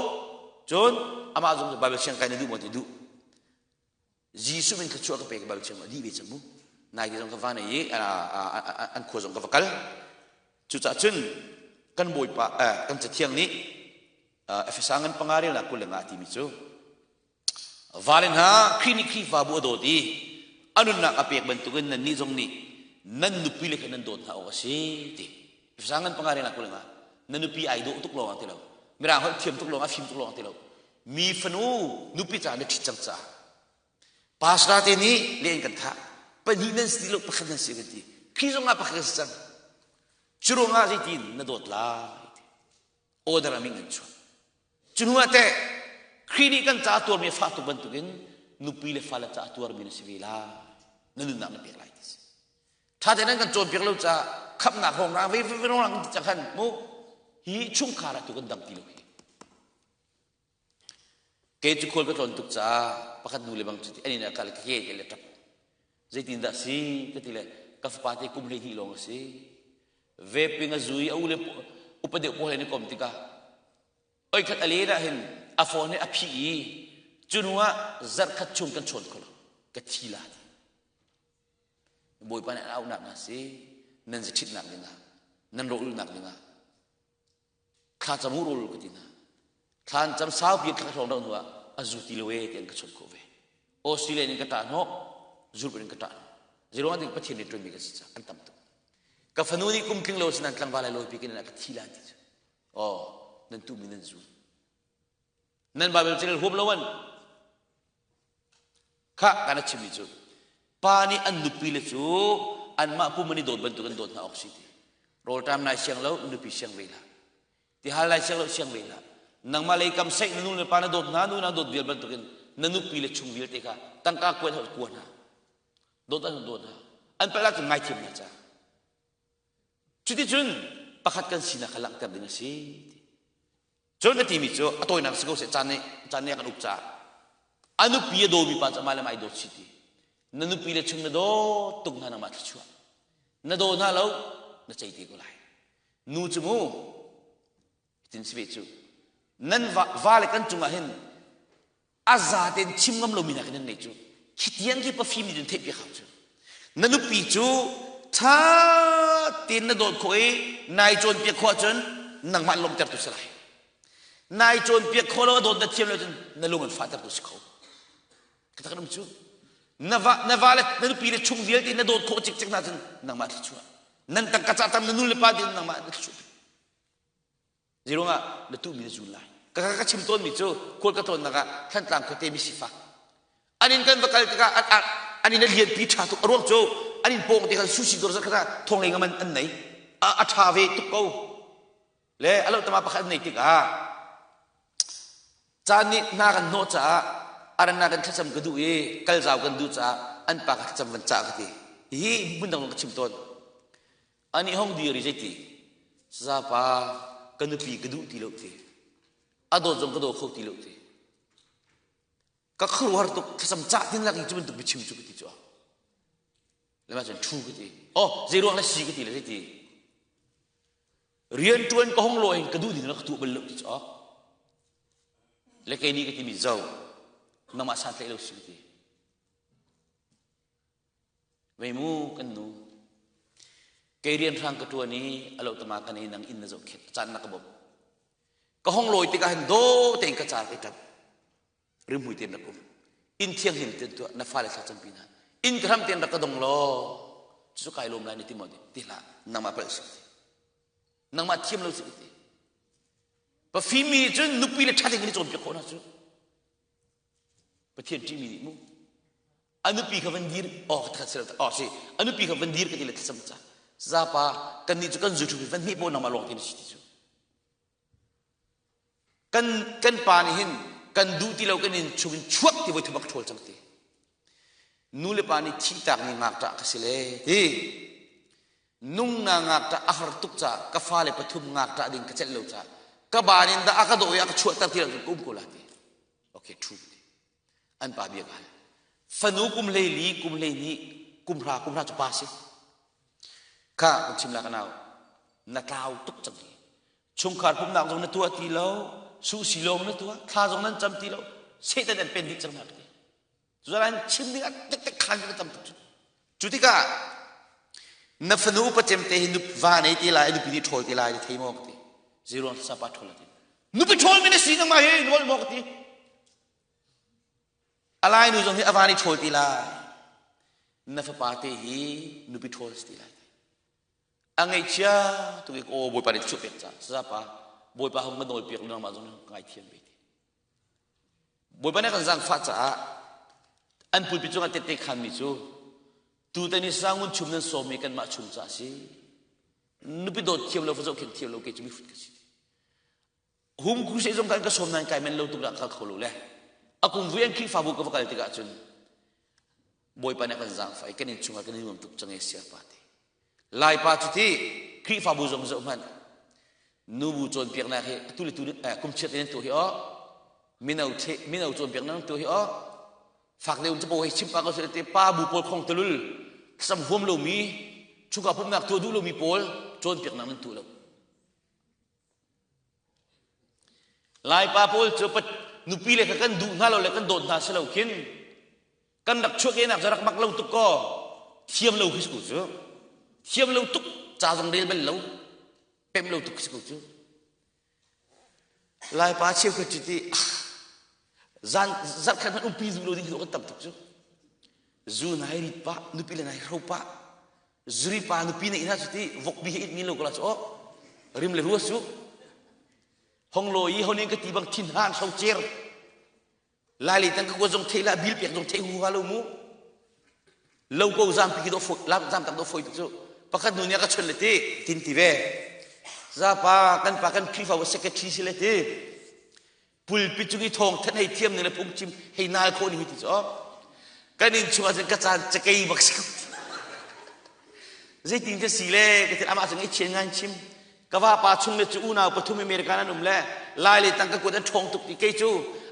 Cun amah zong Bible siang kai na duh maw ti duh. Jesuh min thluachuah ka pe ka Bible siang a dih ve cang mu. Nai ti zong ka van i an khua zong ka va kal. Cucaah cun kan Bawipa kan Cathiang nih Efesa ngan panga relnak 25 timi cu Vale hna, Khrih nih Khrihfabu a dawt i a nunnak a pek bantukin nannih zong nih nan nupi le kha nan dawt hna awk a si ti. Efesa ngan panga reng kul nga na nupi ai dawh tuk lawng ti lo. Mirang holh thiam tuk lawng a fim tuk lawng ti lo. Mi fanu nupi ca na ṭhit cang caah pastor te nih len kan thah pahnih nan si lo pakhat nan si kan ti. Khrih zong ah pakhat kan si cang. Cu ruangah zeitin na dawt lai ti. Order a min an chuah. Cu hnu ah teh Khrih nih kan ca tuarmi a fah tuk bantukin nupi le fale ca tuarmi na si ve lai. Na nunnak na pek lai ti si. Ṭha tein an kan cawnpiak lo caah khamhnak hawng ve ve rong ti cang khan mu hi chungkhar ah tu kan dang ti lo hi. Kei cu khual ka tlawn tuk caah pakhat nu le bang cu ti an inn ah kal ka ke te le ṭap. Zeitin dah si ka ti le ka fapa te kum 12 lawng a si. Vaping a zu i a u le upa deuh pawl he an i kom tikah oikhat a len ah hin a phone hi a phih i cu hnu ah zarhkhat chung kan chawn kho lo ka thi la ti bawipa nih an auhnak hna si nan za ṭhitnak dingah nan rawlulnak dingah thla cam u rawl ka ti hna thla an cam saupi thla hrawng deuh hnu ah a zu ti lo e ti an ka chawnh khawh ve Australia in ka ṭah hnawh Europe in ka ṭah hnawh zeiruang ding Pathian nih ṭuanmi ka si caah an tam tuk ka fanu nih kum tling lo sin an tlangval ai lawi pi in a ka thi la ti cu oh nan tuhmi nan zu nan Bible channel huam lo an kha kan a chimmi cu pa nih an nupi le cu anmah pum an i dawt bantuk an dawt hna awk si ti rawlṭam nai siang lo nupi siang ve hlah ti hal lai siang lo siang ve hlah nangmah lei kam seih na nu le pa na dawt hna nu na dawt vial bantukin na nupi le chung vialte kha tangka kuat hau kua hna dawt an dawt hna an palh ahcun ngaithiam hna ca cuticun pakhat kan sinak kha langhter ding a si cun a timi cu a tawinak si ko seh caan nih caan nih a kan uk caah a nupi a dawmi pa cu amah le mah i dawt si ti na nupi le chung na dawt tuk hna nangmah thluachuah na daw hna lo na cei te ko lai nu cu mu tin si ve cu nan va, va le kan cungah hin a za tein chim ngam lomi hna khi nan nei cu khi tiang khi pafim nih cun theih piak hau cu na nupi cu ṭha tein na dawt khawh i nai cawnpiak khawh ahcun nangmah lawmhtertu si lai nai cawnpiak khawh lo a dawt na thiam lo cun na lung an fahtertu si kho ka tak um cu na va na va le na nupi le chung vialte na dawt khawh cikcek hna cun nangmah thluachuah nan tangka ca tam na nu le pa din nangmah na thluachuah Zeiruang ah na tuhmi na zul lai. Ka ka chim tawnmi cu khual ka tlawnnak ah Thantlang khuate mi sifak. An inn kan va kal tikah an inn a lianpi ṭha tuk. A ruang cu an inn pawng te khan sushi dawr zat kha thong lei ngam an nei. A ṭha ve tuk ko. Le a lo tama pakhat an nei tikah caan nih hna kan hnawh caah arannak in thlacam ka duh i kal zau kan duh caah an pa ka thlacam van cah ka ti. Hihi hmun dang ka chim tawn. Anih hong dir i zeiti zapa ka nupi ka duh ti lo ti a dawt zong ka daw kho ti lo ti ka khuaruahhar tuk thlacam cah tin lak i cu bantuk biachim cu ka ti cu le mah cun thu ka ti oh zei ruang le si ka ti le zeiti rian ṭuan ka hong law in ka duh ding la ka tuah bal lo ti cu le kei nih ka timi zo nangmah santlaih lo si ka ti Vei mu kan nu. Kei rian hrang ka ṭuan i a lo tama kan ei nang inn na zohkhenh caan na ka bawmh. Ka hong lawi tikah hin daw tein ka car ka ṭap. Rimhmui tein rak um. Inn thianghlim tein tuah na fale thla campi hna. Inn ka hram tein rak ka dong law cucu kai lawm lai na ti maw ti hlah nangmah palh si ti. Nangmah thiam lo si ti. Pafimi cun nupi le ṭha tein kan i cawnpiak khawh hna cu. Pathian ṭihmi nih mu a nupi kha van dir oh ka si oh si a nupi kha van dir ka ti le thlacam ca zapa kan nih cu kan zu ṭhu van hmeh paw nangmah lawng ti na si ti cu. Kan kan pa nih hin kan duh ti lo kan in chung in chuak ti voi thum a ka ṭhawl cang ti. Nu le pa nih thihtak mi ngakṭah ka si le ti. Nung na ngakṭah a har tuk caah ka fale pathum ngakṭah ding ka celh lo caah ka ban in dah a ka dawh i a ka chuahter ti lo cun ka um ko la ti. Okay, true. An pa bia ka hal. Fanu kum 14, kum 12, kum 10, kum 10 cu pa si. Kha kan chim la ka nau. Na tlau tuk cang hi. Chungkhar pumnak zong na tuah ti lo, suhsi lawng na tuah, thla zong nan cam ti lo, Satan an pen dih cang hna ka ti. Cucaah chim ding ah tek khan ka tam tuk cu. Cu tikah na fanu upa cem te hi nup va nei ti lai nupi nih ṭhawl ti lai ti thei maw ka ti. Zeiruang sapa ṭhawl a ti. Nupi ṭhawl mi na si nangmah hi nawl maw ka ti. A lai nu zong hi a va nih ṭhawl ti lai. Na fapa te hi nupi ṭhawl si ti lai. A ngaihchia tuk i aw Bawipa nih chuah pek ca sapa Bawipa hung ka nawl piak nangmah zong ngaithiam ve ti. Bawipa nih kan zaangfah caah an pulpit cungah tette khanmi cu tutan i sangun chum nan sawmmi kanmah chung ca a si. Nupi dawt thiam lo, fa zohkhenh thiam lo kei cu mifut ka si. Hum khu se zong kan ka sawm nain kai men lo tuk dah kal kho lo le. A kum vui an Khrihfabu ka va kal tikah cun Bawipa nih a kan zaangfah i kan inn chungah kan i nuam tuk cang e siapa te. Laipa cu ti Khrihfabu zong zoh hmanh nubu cawnpiaknak hi atu le tu kum chiat in tuah hi aw mino the mino cawnpiaknak tuah hi aw fak deuh capo hei chim pa ko te pa bu pawl khong tulul sam huam lomi chungka pumnak tuah duh lomi pawl cawnpiaknak nan tuah lo Laipa pawl cu nupi le kha kan duh hna lo le kan dawt hna si lo khin kan rak chuahkehnak cu rak mak lo tuk kaw thiam lo khi si ko cu thiam lo tuk ca zong rel bal lo pem lo tuk khi si ko cu Laipa cheukhat cu ti zan zarhkhat hmanh umpi duh lo ding khi kan tam tuk cu zu nai rit pah nupi le nai hro pah zuri pa nupi neih hna cu ti vokpi he it mi lo ko la cu oh rim le rua su hong lo i honin ka ti bang thin han hro cer lai le tang ka ko zong thei la bil pek zong thei hu ha lo mu lo ko zam pi do foi lam zam tak do foi tu cu pakhat nu nih ka chun le ti tin ti ve za pa kan pa kan Khrihfa secretary si le ti pulpit cung i thawng thanh hei thiam ning le phungchim hei nal khawh ning hi ti cu kan inn chung ah cun ka caan cakei bak si zeitin ka si le ka ti amah cu ngaihchia ngai chim ka vapa chung le cu unau pathum American an um le lai le tang ka kut an ṭhawng tuk ti kei cu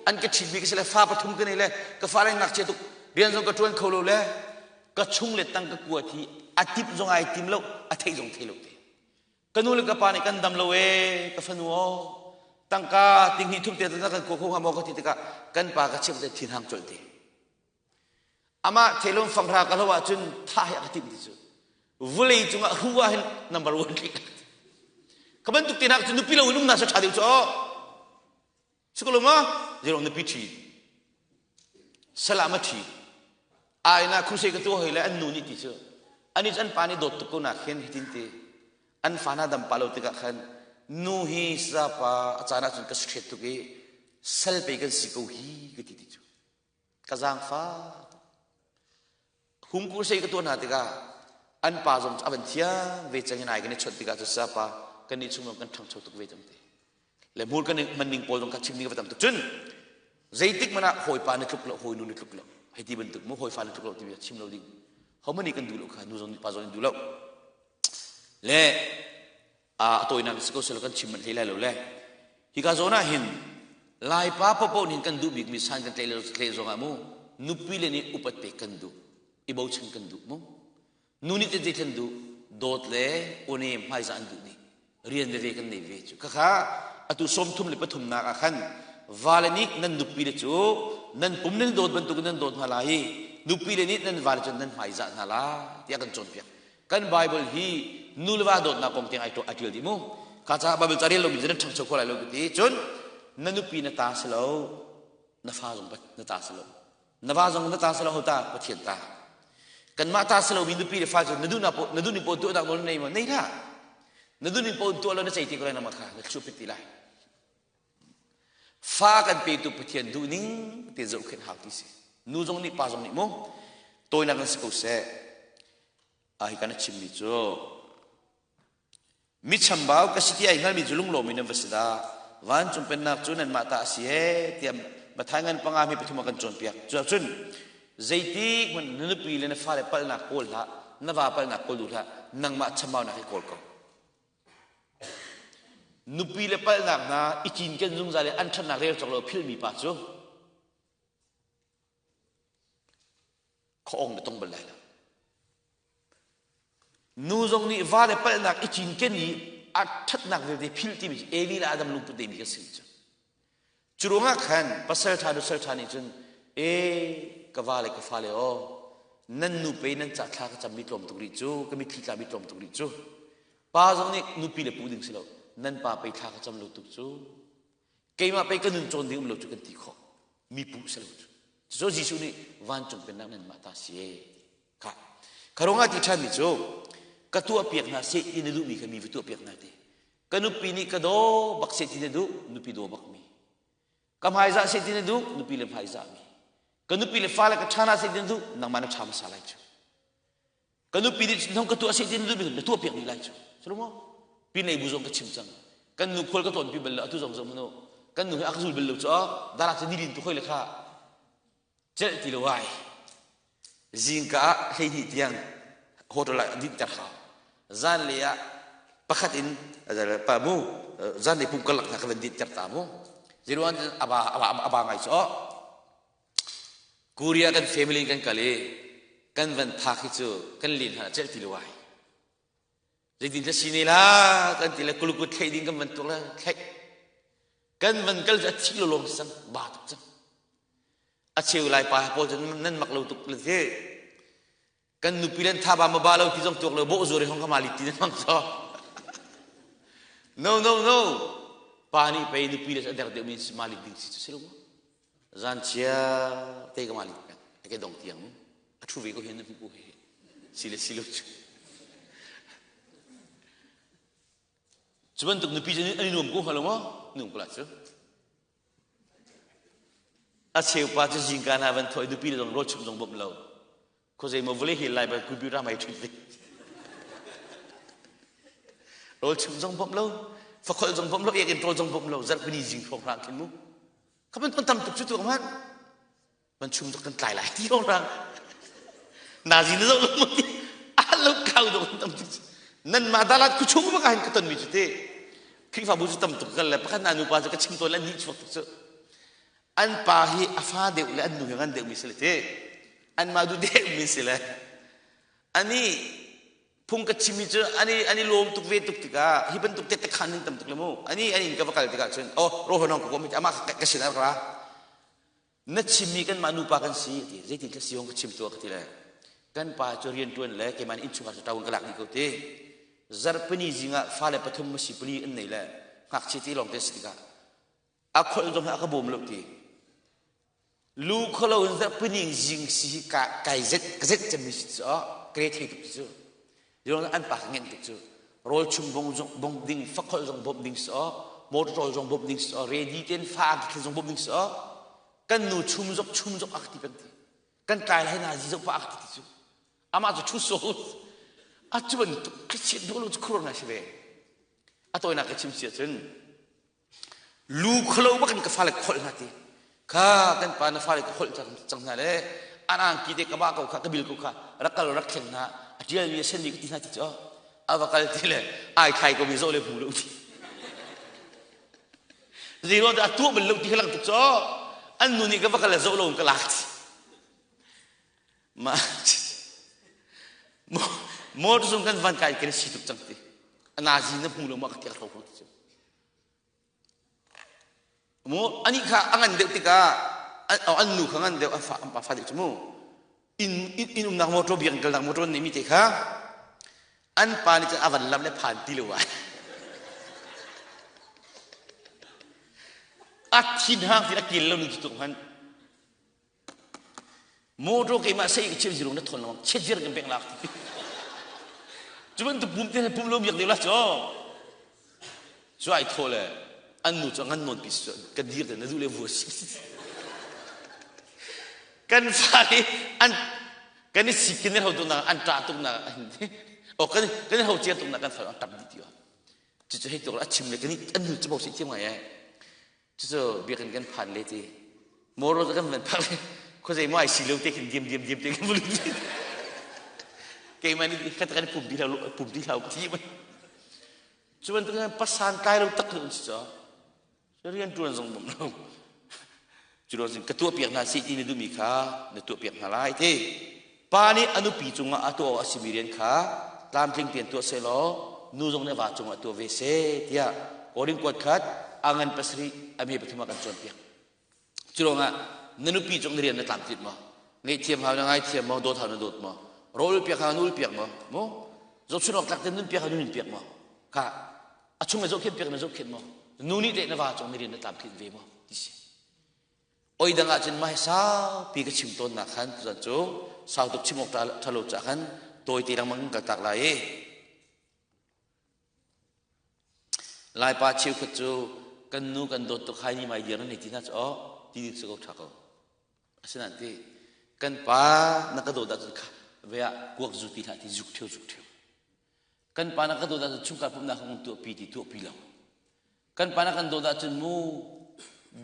an ka ṭhitmi ka si le fa pathum ka nei le ka fa le ngakchia tuk rian zong ka ṭuan kho lo le ka chung le tang ka kuat hi a tip zong ai tim lo a theih zong thei lo te Ka nu le ka pa nih kan dam lo ee ka fanu aw tangka tinghnih thum te na kan kua kho hnga maw ka ti tikah kan pa ka chimh te thin hang colh te. Amah thelum fanghra ka hlo ahcun thah hi a ka timh ti cu. Vulei cungah hu ah hin number one tlik. Ka bantuk te nak cu nupi lo in um na sa ṭha deuh cu aw. Si ko lo maw? Zeirong nupi ṭhi. Salam a ṭhi. Ai na khusei ka tuah hoi le an nu nih ti cu. Ani cu an pa nih dawt tuk ko nak hin hitin ti. An fa na dam pa lo tikah khan nu hi sapa a caan ahcun ka hret tuk i sal pei kan si ko hi ka ti ti cu. Ka zaangfa Hung kursei ka tuah hna tikah an pa zong cu a van thiang ve cang in ai kan i chawnh tikah cu sapa kan nih chung zong kan ṭhangcho tuk ve cang ti. Le hmur kan hman ning pawl zong kha chim ding va tam tuk cun zeitik hmanh ah hawipa na tluk lo hawinu na tluk lo hei ti bantuk mu hawifa na tluk lo timi chim lo ding hohmanh nih kan duh lo kha nu zong nih pa zong nih duh lo le a tawinak si ko sel kan chim manh hlei lai lo le hika zawn ah hin laipa popo nih kan duh bikmi san kan tlaih le tlaih zong ah mu nupi le nih upat pek kan duh i bochan kan duh mu nu nih zei thlen duh dawt le awne hmaizah an duh dih rian veve kan nei ve cu khakha atu 33 nak ah khan vale nih nan nupi le cu nan pum nan dawt bantuk nan dawt hna lai i nupi le nih nan vale cu nan hmaizah hna lai tiah kan cawnpiak kan Bible hi nu le va dawtnak kong tiang ai ai ṭial dih mu kha caah Bible ca rel lomi cu nan ṭhangcho kho lai lo ti cun na nupi na ta si lo na fa zong na ta si lo na va zong na ta si lo ho ta Pathian ta kanmah ta si lomi nupi le fa cu na duh na duh ning paoh tuahnak nawl na nei maw nei hlah na duh ning paoh tuah lo na cei ti ko lai nama kha na thlu pit ti lai fa kan petu Pathian duh ning te zohkhenh hau ti si nu zong nih pa zong nih mu tawinak in si ko seh hi kan a chimmi cu mi chambau ka si ti ai hngalmi cu lunglawm in nan va si dah. Vancung pennak cu nanmah ta a si ee tiah Matthai ngan panga mi pathum a kan cawnpiak. Cuahcun zeitik hmanh na nupi le na fale palhnak kawl hlah, na va palhnak kawl duh hlah, nangmah chambaunak hi kawl ko. Nupi le palhnak hna i cinken zungzal i an ṭhatnak rel cawk lo philhmi pa cu khuaawng na tong bal lai lo. Nu zong nih va le palhnak i cinken i a ṭhatnak vialte philh timi cu Eli le Adam lungput demi kan si cu. Cu ruangah khan pasal ṭha nusal ṭha nih cun e ka va le ka fale aw nan nu pe nan ca thla ka cammi tlawm tuk rih cu ka mitthli tlami tlawm tuk rih cu pa zong nih nupi le pu ding si lo nan pa pei thla ka cam lo tuk cu keimah pei ka nun cawn ding um lo cu kan ti khawh mi pu si lo cu cu Jesuh nih vancung pennak nan mah ta si kha kha ti ṭhanmi cu ka tuah piak hna seh ti na duhmi kha mi va tuah piak hna ti ka nupi nih ka daw bak seh ti na duh nupi daw bak mi ka hmaizah seh ti na duh nupi le hmaizah mi ka nupi le fale ka ṭha hna seh ti na duh nangmah na ṭha hmasa lai cu ka nupi nih nong ka tuah seh ti na duh na tuah piak dih lai cu sulu pin lei bu zong ka chim cang kan nu khual ka tlawn pi bal lo atu zong zong manu kan nu hi a ka zul bal lo cu dara cu nilin tu khoi le kha celh ti lo ai zingka ah 12 tiang hotel ah din ter hau zan le ah pakhat in pa mu zan le pum kalak hna ka van din ter ta mu ziruan aba aba aba ngai cu Korea kan family kan kal i kan van phak hi cu kan len hna celh ti lo ai zeitin ta si ne la kan ti le kulukut thlei ding kan van tuk le thlei kan van kal cu a thi lo lawng sang ba tuk cang a cheu lai pa pawl cu nan mak lo tuk le ti kan nupi len tha ba ma ba lo ti zong tuak lo bo zuri hong kama li ti nan mang so no no no pa nih pei nupi le a der deuh mi ma li ding si cu si lo zan chia te ka ma li peng ke dong tiang a thu ve ko hin na ko he si le si lo cu cu bantuk nupi cu an i nuam ko hnga lo maw nuam ko la cu A cheupa cu zingka hna van thawh i nupi le zong rawl chumh zong bawmh lo. Khuazei maw vawlei hel lai bal kubi ram ai ṭhut ve. Rawl chumh zong bawmh lo, fakholh zong bawmh lo, ekinn rawl zong bawmh lo, zarhpini zing hrawng hrang khin mu. Kha ban tam tuk cu tu hman. Ban chum tuk kan tlai lai ti hrawng hrang. Nazi na zoh lo mu ti. A lo kau do tam tuk. Nan mah dalat ku chung bak ah ka ton mi cu te. Khrihfabu cu tam tuk kal le pakhat na nupa cu ka chim tawn le an nih chuak tuk cu. An pa hi a fa deuh le an nu hi ngan deuh mi si le te. Anmah du deuh mi si le. Ani phung ka chimmi cu ani ani lawm tuk ve tuk tikah hi bantuk te khan in tam tuk le mu. Ani an in ka va kal tikah cun oh rohonong ka kom amah ka sin a ra. Na chimmi kanmah nupa kan si ti zeitin ka si hong ka chim tuah ka ti le kan pa cu rian ṭuan le keimah nih innchungkhar cu ṭo in ka lak dih ko ti zarhpini zing ah fale pathum ma si pali an nei le ngakchia ti lawng te si tikah a kholh zong hi a ka bawm lo ti lu kholo in zarhpini zing si hi ka kai zet ka zet cemmi si cu kre thei tuk ti cu Zirong an pa ka ngenh tuk cu rawl chung bong zong bong ding fakholh zong bawmh ding si motor zong bawmh ding si ready ten fa ang thil zong bawmh ding si kan nu chum zok chum zok ak ti peng ti kan tlai lai na zi zok pa ak ti ti cu amah cu thu so a cu bantuk khristian duh lo cu khur ngai si ve a tawinak ka chim si ahcun Lu kholo bak in ka fale kholh hna ti. Kha kan pa na fale ka kholh cang hna le an angki te ka ba ko kha ka bil ko kha rak kal rak thleng hna a tial mi a sen mi ka ti hna ti cu a va kal ti le ai thlai ko mi zoh le hmu lo ti. Zei ruang dah a tuah bal lo ti kha lang tuk cu an nu nih ka va kal le zoh lo in ka lak ti. Ma motor zung kan van kai kan si tuk cang ti. Anazi na hmu lo ma ka ti ka hro ti cu. Mu ani kha a ngan deuh tikah an nu kha ngan deuh an fa an pa fa deuh cu mu inn inn umnak motor biakinn kalnak motor nih mi te kha an pa nih cun a van lam le phan ti lo ai a thin hang ti a kil lo ning cu tuk hman Motor keimah sei ka chim zirung na thawn lengmang chet zir kan pek lak ti. Cu bantuk pum te pum lo biak deuh la cu. Cu ai thaw le an nu cu ngan nawn pi si ka dir te na duh le vua si. Kan fa hi an kan i sik kan i ho tuk nak an ṭah tuk nak o kan kan i ho cia tuk nak kan fa an ṭap dih ti o. Cucu hei tuk a chim le kan i an nu cu bo si thiam ngai eh. Cucu biakinn kan phan le ti motor kan van phak le khuazei maw ai si lo te khin diam diam diam te khin vun keimah nih khat kan pum ti hlau pum ti hlau ti mai cu bantuk pasan kai lo tak lu si cho rian tuan zong bom lo cu lo ka tuah piak hna si ti na duhmi kha na tuah piak hna lai ti pa nih a nupi cungah a tuah a simi rian kha tlamtling tein tuah seh law nu zong nih a va cungah tuah ve seh tiah Korin kuat khat a ngan pasarih a me pathum ah kan cawnpiak. Cu ruangah na nupi cung na rian na tlamtlinh maw? Ngaihthiam hau na ngaithiam maw? Dawt hau na dawt maw? Rawl piak hau na ul piak maw? Mu? Zohchun awk tlak te nun piak hau na nun piak maw? Kha a chung na zohkhenh piak na zohkhenh maw? Nu nih teh na va cung na rian na tlamtlinh ve maw? Ti si. Oi dang ahcun mah hi saupi ka chim tawnnak khan tuzan cu sau tuk chim awk ṭha lo caah khan tawite lengmang kan kaltak lai i Laipa cheukhat cu kan nu kan dawt tuk hai ni mai dir nan hei ti hna cu aw ti dik si ko ṭha ko. Asinain ti kan pa na ka dawt ahcun kha ve ah kuak zu ti hlah ti zuk ṭheu zuk ṭheu. Kan pa na ka dawt ahcun chungkhar pumhnak kan tuahpi ti tuahpi lo. Kan pa na kan dawt ahcun mu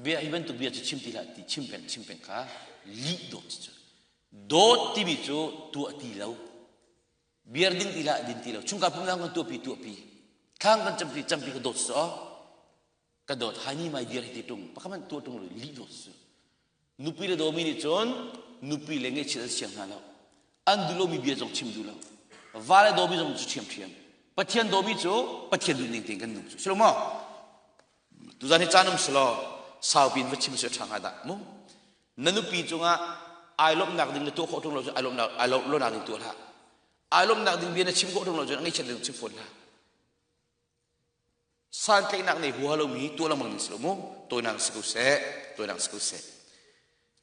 bia hi bantuk bia cu chim ti hlah ti chim peng chim peng kha lih dawt cu. Dawt timi cu tuah ti lo. Biar ding ti hlah din ti lo. Chungkhar pumhnak kan tuahpi tuahpi. Thlang kan campi campi ka dawt so ka dawt hani mai dir hi ti tung pakhat man tuah tung lo lih dawt cu. Nupi le dawmi nih cun nupi le ngaihchiat an siang hna lo. An duh lomi bia zong chim duh lo. Va le dawmi zong cu ṭhiamṭhiam. Pathian dawmi cu Pathian duh ning tein kan nung cu. Si lo maw? Tuzan hi caan um selaw saupi in va chim seh ṭha hnga dah mu. Na nupi cungah ai lawmhnak ding na tuah khawh ṭung lo cun ai lawmhnak ai lawmhnak ding tuah hlah. Ai lawmhnak ding bia na chim khawh ṭung lo cun a ngaihchiat ding chim fawn hlah. Santlaihnak nei huaha lomi tuah lengmang ding si lo mu. Tawinak si ko seh, tawinak si ko seh.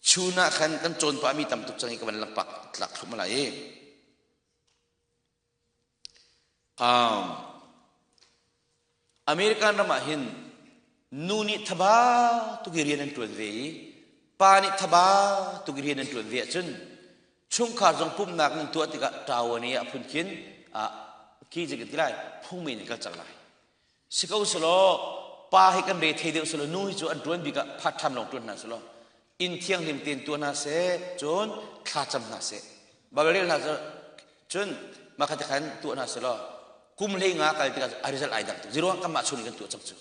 Chun ah khan kan cawn pahmi tam tuk cang i ka van langpak tlak thlum lai i. Um, American ram ah hin nu nih thaba tuk i rian an ṭuan ve i pa nih thaba tuk i rian an ṭuan ve ahcun chungkhar zong pumhnak nan tuah tikah ṭawan i a phun khin khi zei kan ti lai phungmen in kal cang lai si ko selaw pa hi kan re thei deuh selaw nu hi cu an ṭuan bik ah part time lawng ṭuan hna selaw inn thianghlim tein tuah hna seh cun thla cam hna seh Bible rel hna cun mah kha khan tuah hna selaw kum hlei nga kal tikah a result ai dang tuk ziruang kanmah chung in kan tuah cang cu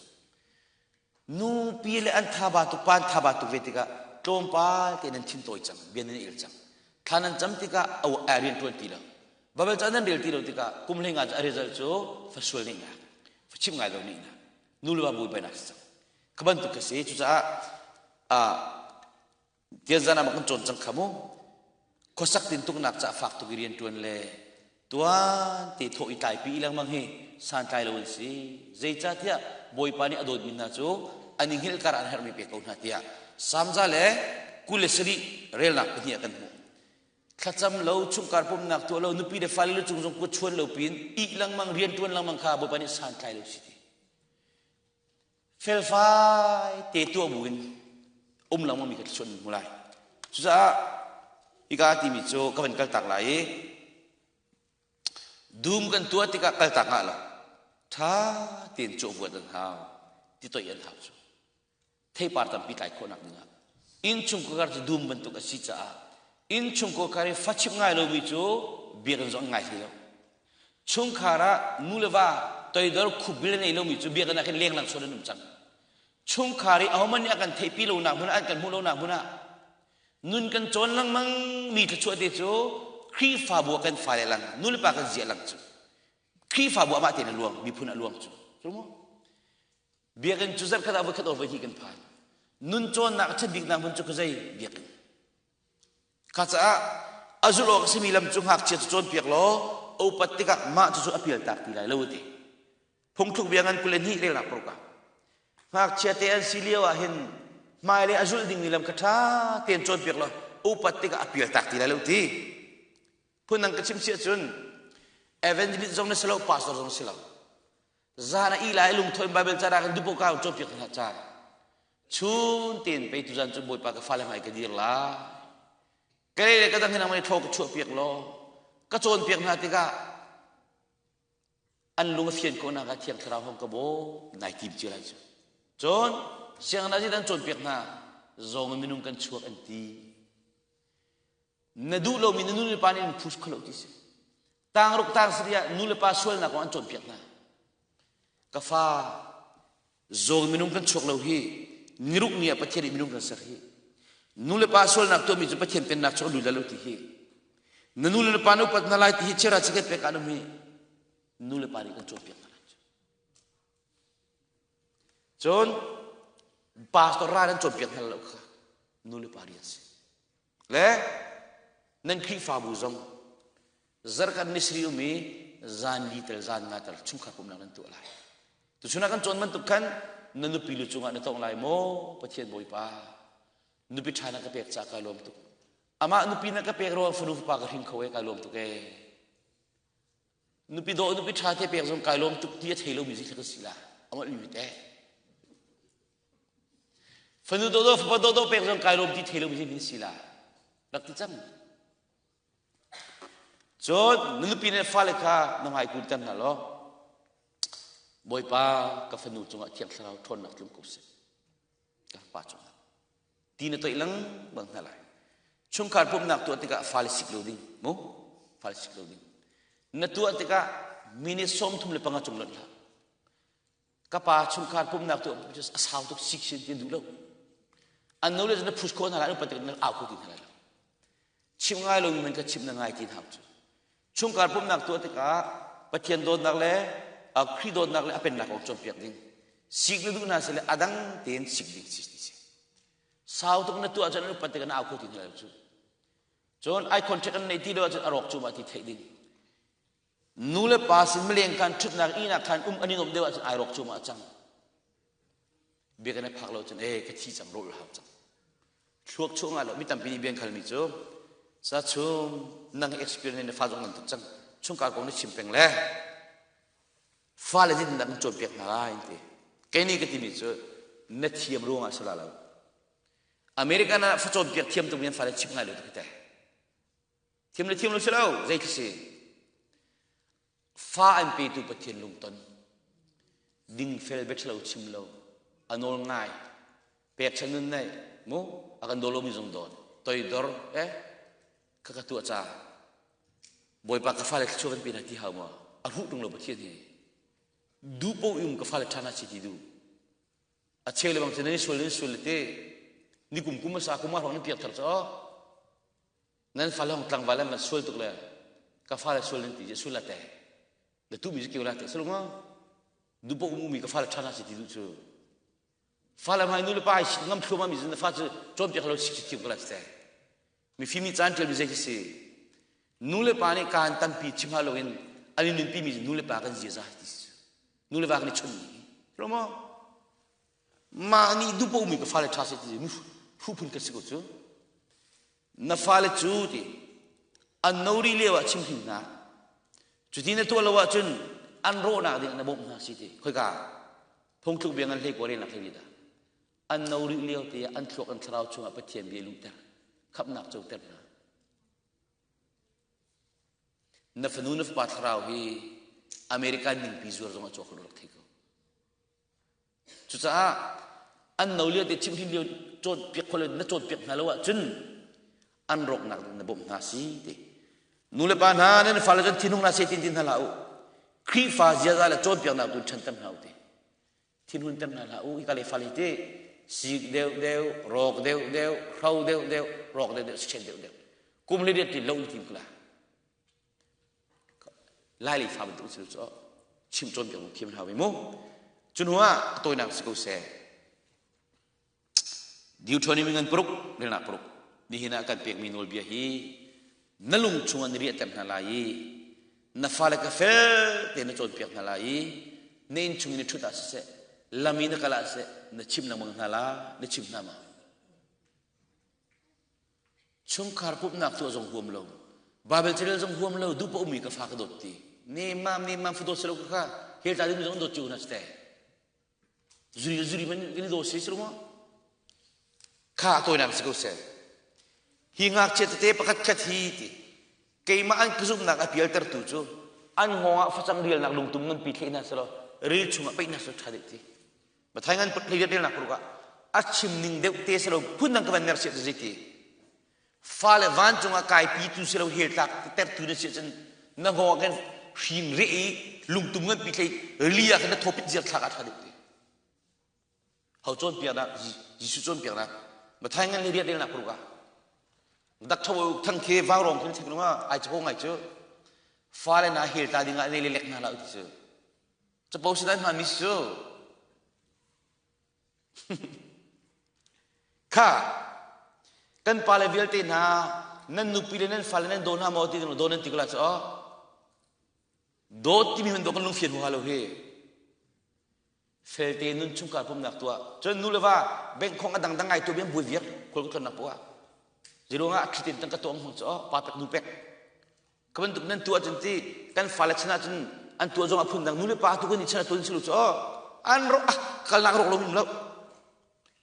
Nupi le an thaba tuk pa an thaba tuk ve tikah tlawmpal tein an thin tawi cang, bia nan el cang. Thla nan cam tikah a rian ṭuan ti lo. Bible ca nan rel ti lo tikah kum hlei nga cu a result cu fasual nihnak, fachimh ngai lo nihnak, nu le va buaibainak si cang. Kha bantuk ka si. Cucaah Tianzan ah kan cawn cang kha mu. Khuasak tintuknak ca fak tuk i rian ṭuan le tuan te thawh i tlaipi i lengmang hi santlai lo an si. Zeicahtiah Bawipa nih a dawtmi hna cu an i hngilh kar an herhmi pe ko hna tiah Salm 127 relnak pahnih ah kan hmuh. Thlacam lo, chungkhar pumhnak tuah lo, nupi le fale lu cung zong kut chuan lo pin ih lengmang, rian ṭuan lengmang kha Bawipa nih santlai lo si ti. Felfai te tuah buin um lengmang mi kha thluachuah nan hmu lai. Cucaah hika timi cu ka van kaltak lai i dum kan tuah tikah kaltak ngah lo. Ṭha tein cawhvuat an hau, titoih an hau cu. Theipar tampi tlai khawhnak dingah. Innchungkhar cu dum bantuk a si caah innchungkhar i fa chimh ngai lomi cu biakinn zong an ngai hlei lo. Chungkhar ah nu le va toidor khupbil a nei lomi cu biakinn ah khin lenglang sual an um cang. Chungkhar i ahohmanh nih a kan theihpi lonak hmun ah an kan hmuh lonak hmun ah nun kan cawn lengmang mi thluachuah te cu Khrihfabu ah kan fale lang nu le pa kan zia lang cu Khrihfabu amah tein a luang miphun a luang cu. Cu mu? Biakinn cu zarhkhat ah voikhat or voihnih kan phan. Nun cawnnak a ṭhat biknak hmun cu khuazei biakinn. Kha caah a zulh awk a simi lam cu ngakchia cu cawnpiak law a upat tikah mah cucu a pialtak ti lai lo a ti. Phungthluk bia ngan 22 relnak paruk ah ngakchia te an si lio ah hin hmailei a zulh dingmi lam kha ṭha tein cawnpiak law upat tikah a pialtak ti lai lo ti. Phundang ka chim si ahcun evangelist zong na si lo pastor zong na si lo. Zan a ih lai lungtho in Bible ca kan dupo ka cawnpiak hna ca. Chun tein pei tuzan cu Bawipa ka fale hmai ka dir la. Ka le ka dang hin ang thaw ka chuah piak law ka cawnpiak hna tikah an lung a fian ko nak ah thiang thlarau hong ka bawm nai tim cia lai cu. Cun. Sianginn ah zeidah an cawnpiak hna? Zawng in minung kan chuak an ti. Na duh lomi na nu le pa nih an phus kho lo ti si. Tangruk tang sarih ah nu le pa sualnak kong an cawnpiak hna. Ka fa zawng minung kan chuak lo hi niruk ni ah Pathian nih minung kan ser hi. Nu le pa sualnak tuahmi cu Pathian pennak cu a lut lo ti hi. Na nu le na pa na upat hna lai ti hi chiara chiket pek ah um hi. Nu le pa nih kan cawnpiak hna lai. Cun pastor ral an cawnpiak hna lo kha nu le pa rian si. Le nan Khrihfabu zong zarhkhat nisri um i zan li tel zan nga tel chungkhar pumnak nan tuah lai. Tuchun ah kan cawn bantuk khan na nupi lu cungah na tong lai maw Pathian Bawipa nupi ṭha na ka pek ca kai lawm tuk. Amah nupi na ka pek ruang fanu fapa ka hring kho e kai lawm tuk e. Nupi dawh nupi ṭha te pek zong kai lawm tuk ti a thei lomi zik ka si la. Amah lui te. Fanu dawh fapa dawh pek zong kai lawm ti thei lomi zik si la. Rak ti cang. Cun na nupi le fale kha na hmai kun ter hna law Bawipa ka fanu cungah Thiang Thlarau ṭhawnnak tlung ko seh. Ka fapa cungah. Ti na toih lengmang hna lai. Chungkhar pumhnak tuah tikah fale sik lo ding, mu? Fale sik lo ding. Na tuah tikah minute 35 cung lonh hlah. Ka pa chungkhar pumhnak tuah a sau tuk sik sin ti duh lo. An no le na phus khawh hna lai, an upat tikah na au kho ti hna lai lo. Chim ngai lo mi ka chim na ngai ti hna cu. Chungkhar pumhnak tuah tikah Pathian dawtnak le Khrih dawtnak le a pennak kong cawnpiak ding. Sik na duh hna sile a dang tein sik ding si ti si. Sau tuk na tuah cun an upat tikah na au kho ti hna lo cu. Cun eye contact an nei ti lo ahcun a rawk cu ma ti theih ding. Nu le pa sin mileng khan ṭhutnak ihnak khan um an i nuamh deuh ahcun ai rawk cu ma a cang. Biakinn a phak lo cun ee ka thi cang rawl hau cang. Thluak chung ah lo mi tampi nih bian khalmi cu sa chung nang experience na fa zong nan tuk cang chungkar kong na chim peng le fale nih nan cawnpiak hna lai ti kei nih ka timi cu na thiam ruangah si la lo American ah fa cawnpiak thiam tuk mi an fale chim ngai lo ti te thiam le thiam lo si lo zei khi si Fa an petu Pathian lungton, dingfel biaṭhalo chim lo, a nawl ngai, pekchan nun nei, mu a kan daw lomi zong dawt, toidor eh ka ka tuah ca Bawipa ka fale thluachuah kan pe hna ti hau maw? A hruh ṭung lo Pathian hi. Duh paoh um ka fale ṭha hna si ti duh. A cheu le bang cu nan i sual nan i sual te ni kum kum hmasa kum ah hrawng nan piak thar cu nan fale hong tlangval an van sual tuk le ka fale sual nan ti sul la te na tu mi cu keu la te sulung dupo um mi ka fale ṭha na si ti duh cu fale hmai nu le pa ai ngam thluam mi na fa cu cawnpiak lo si thiam ko la te mi fimi caan ṭial mi zei khi si nu le pa nih kaan tampi chim hal loin an i nunpi mi nu le pa kan ziaza ti si nu le va kan i chun mi lo maw mah nih dupo mi ka fale ṭha si ti hru phun ka si ko cu Na fale cu ti an no rih lio ah chim hrim hna. Cuti na tuah lo ahcun an rawhnak ding na bawmh hna si ti. Khoika phungthluk bia ngan hlei ko relnak hlei dah. An no rih lio te an thluak an thlarau chungah Pathian bia luhter, khamhnak coter hna. Na fanu na fapa thlarau hi American ningpi zuar zong ah cawk rak thei ko. Cucaah an no lio te chimhhrin lio cawnpiak khawh na cawnpiak hna lo ahcun an rawknak ding na bawmh hna si ti. Nu le pa hna nan fale cun thinhung hna seh tin tin hna hlah u. Khrihfa ziaza le cawnpiaknak tu ṭhanter hna u ti. Thinhun ter hna hlah u. Hika le fale ti sik deuh deuh, rawk deuh deuh, hro deuh deuh, rawk deuh deuh, sichen deuh deuh. Kum le riat ti lo in tim kula. Lai lei fa bantuk thil cu chim cawnpiak mu thiam hau mu. Cu hnu ah a tawinak si ko seh. Deuteronomy ngan paruk relnak paruk nihin ah kan pekmi nawlbia hi na lung chungah na riahter hna lai i na fale ka fel tein na cawnpiak hna lai i na inn chung in na ṭhut ah siseh lam i na kal ah siseh na chim lengmang hna la na chim hna ma Chungkhar pumhnak tuah zong huam lo. Bible carel zong huam lo. Duh paoh mi ka fa ka dawt ti. Nemam nemam fa dawt selo ka kha. Hel ta ding zong dawt cu na te. Zuri zuri man kan i daw si selo ma. Kha tawinak si ko seh. Hi ngakchia tete pakhat khat hi ti. Keimah an ka zumhnak a pialtertu cu an hngawng ah facang rialnak lungtum nganpi thleh hna selaw ril chungah peih hna selaw ṭha deuh ti. Mathai ngan hlei relnak paruk ah. A chim ning deuh te si lo phundang ka van mer siah zeiti. Fale vancung ah kaipi tu si lo hel tlak tertu na si cun na hngawng kan hring re i lungtum ngan pi thlei rili ah khan na thawpit ziar thlak ah tha deuh te. Ho cawnpiaknak Jesuh cawnpiaknak Mathai ngan le riat relnak paruk ah dak tho thang khi vaurawng khin thek lunga ai chapo ngai cu fale na hel ta ding ah le lek hna la ti cu capo si dai hma mi cu Kha kan pale vialte hna nan nupi le nan fale nan daw hna maw ti daw nan ti ko la cu aw dawt timi hun daw kan lungfian huha lo hi felte nun chungkhar pumnak tuah cun nu le va bank khong a dangdang ngai tu bian bui viak khual ka tlawnnak poah ziruangah thlitin tang ka tuang hmang cu aw pa pek nu pek Ka bantuk nan tuah cun ti kan fale chan ah cun an tuah zong a phun dang nu le pa tu kan i chan a tuan silu cu an ro ah kalnak rawk lo mi lo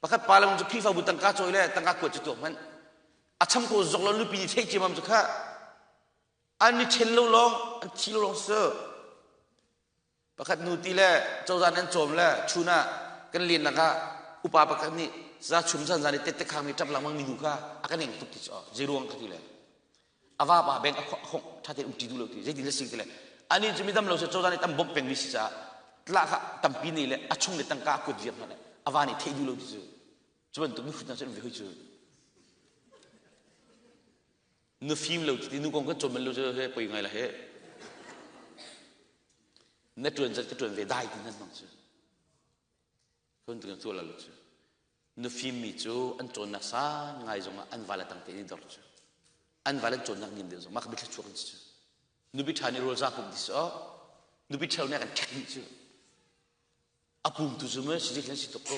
pakhat pa le cu Khrihfabu tangka cawi le tangka kuat cu tuak hmanh a cham ko zok lo nupi nih theih ciamam cu kha an i ṭhen lo lawng an thi lo lawng si Pakhat nu ti le cozah nan cawm le chun ah kan lennak ah upa pakhat nih za chum zan zan i tette khangmi ṭap lengmang mi nu kha a kan eng tuk ti cu zei ruang ka ti le a va pa beng a khongh ṭha tein um ṭi duh lo ti zeitin na si ti le ani cu midam lo se cozah nih tam bawmh pengmi si caah tlah kha tampi nei le a chung le tangka a kuat viar hna le a va nih theih duh lo ti cu cu bantuk mihrut hna cu an ve hoi cu Na fim lo ti nu kong kan cawn bal lo cu he poi ngai la he. Na ṭuan zat ka ṭuan ve dai ti nan hmang cu. Phun tu kan tuah lo cu. Na fim mi cu an cawnnak san ngai zongah an val a tang te ni dor cu. An val an cawnnak niam deuh zong mah ka biathla chuak an si cu. Nupi ṭha nih rawl za pum ti si oh. Nupi ṭhalo nih a kan ṭhek dih cu. A pum tu cu si zik si tuk ko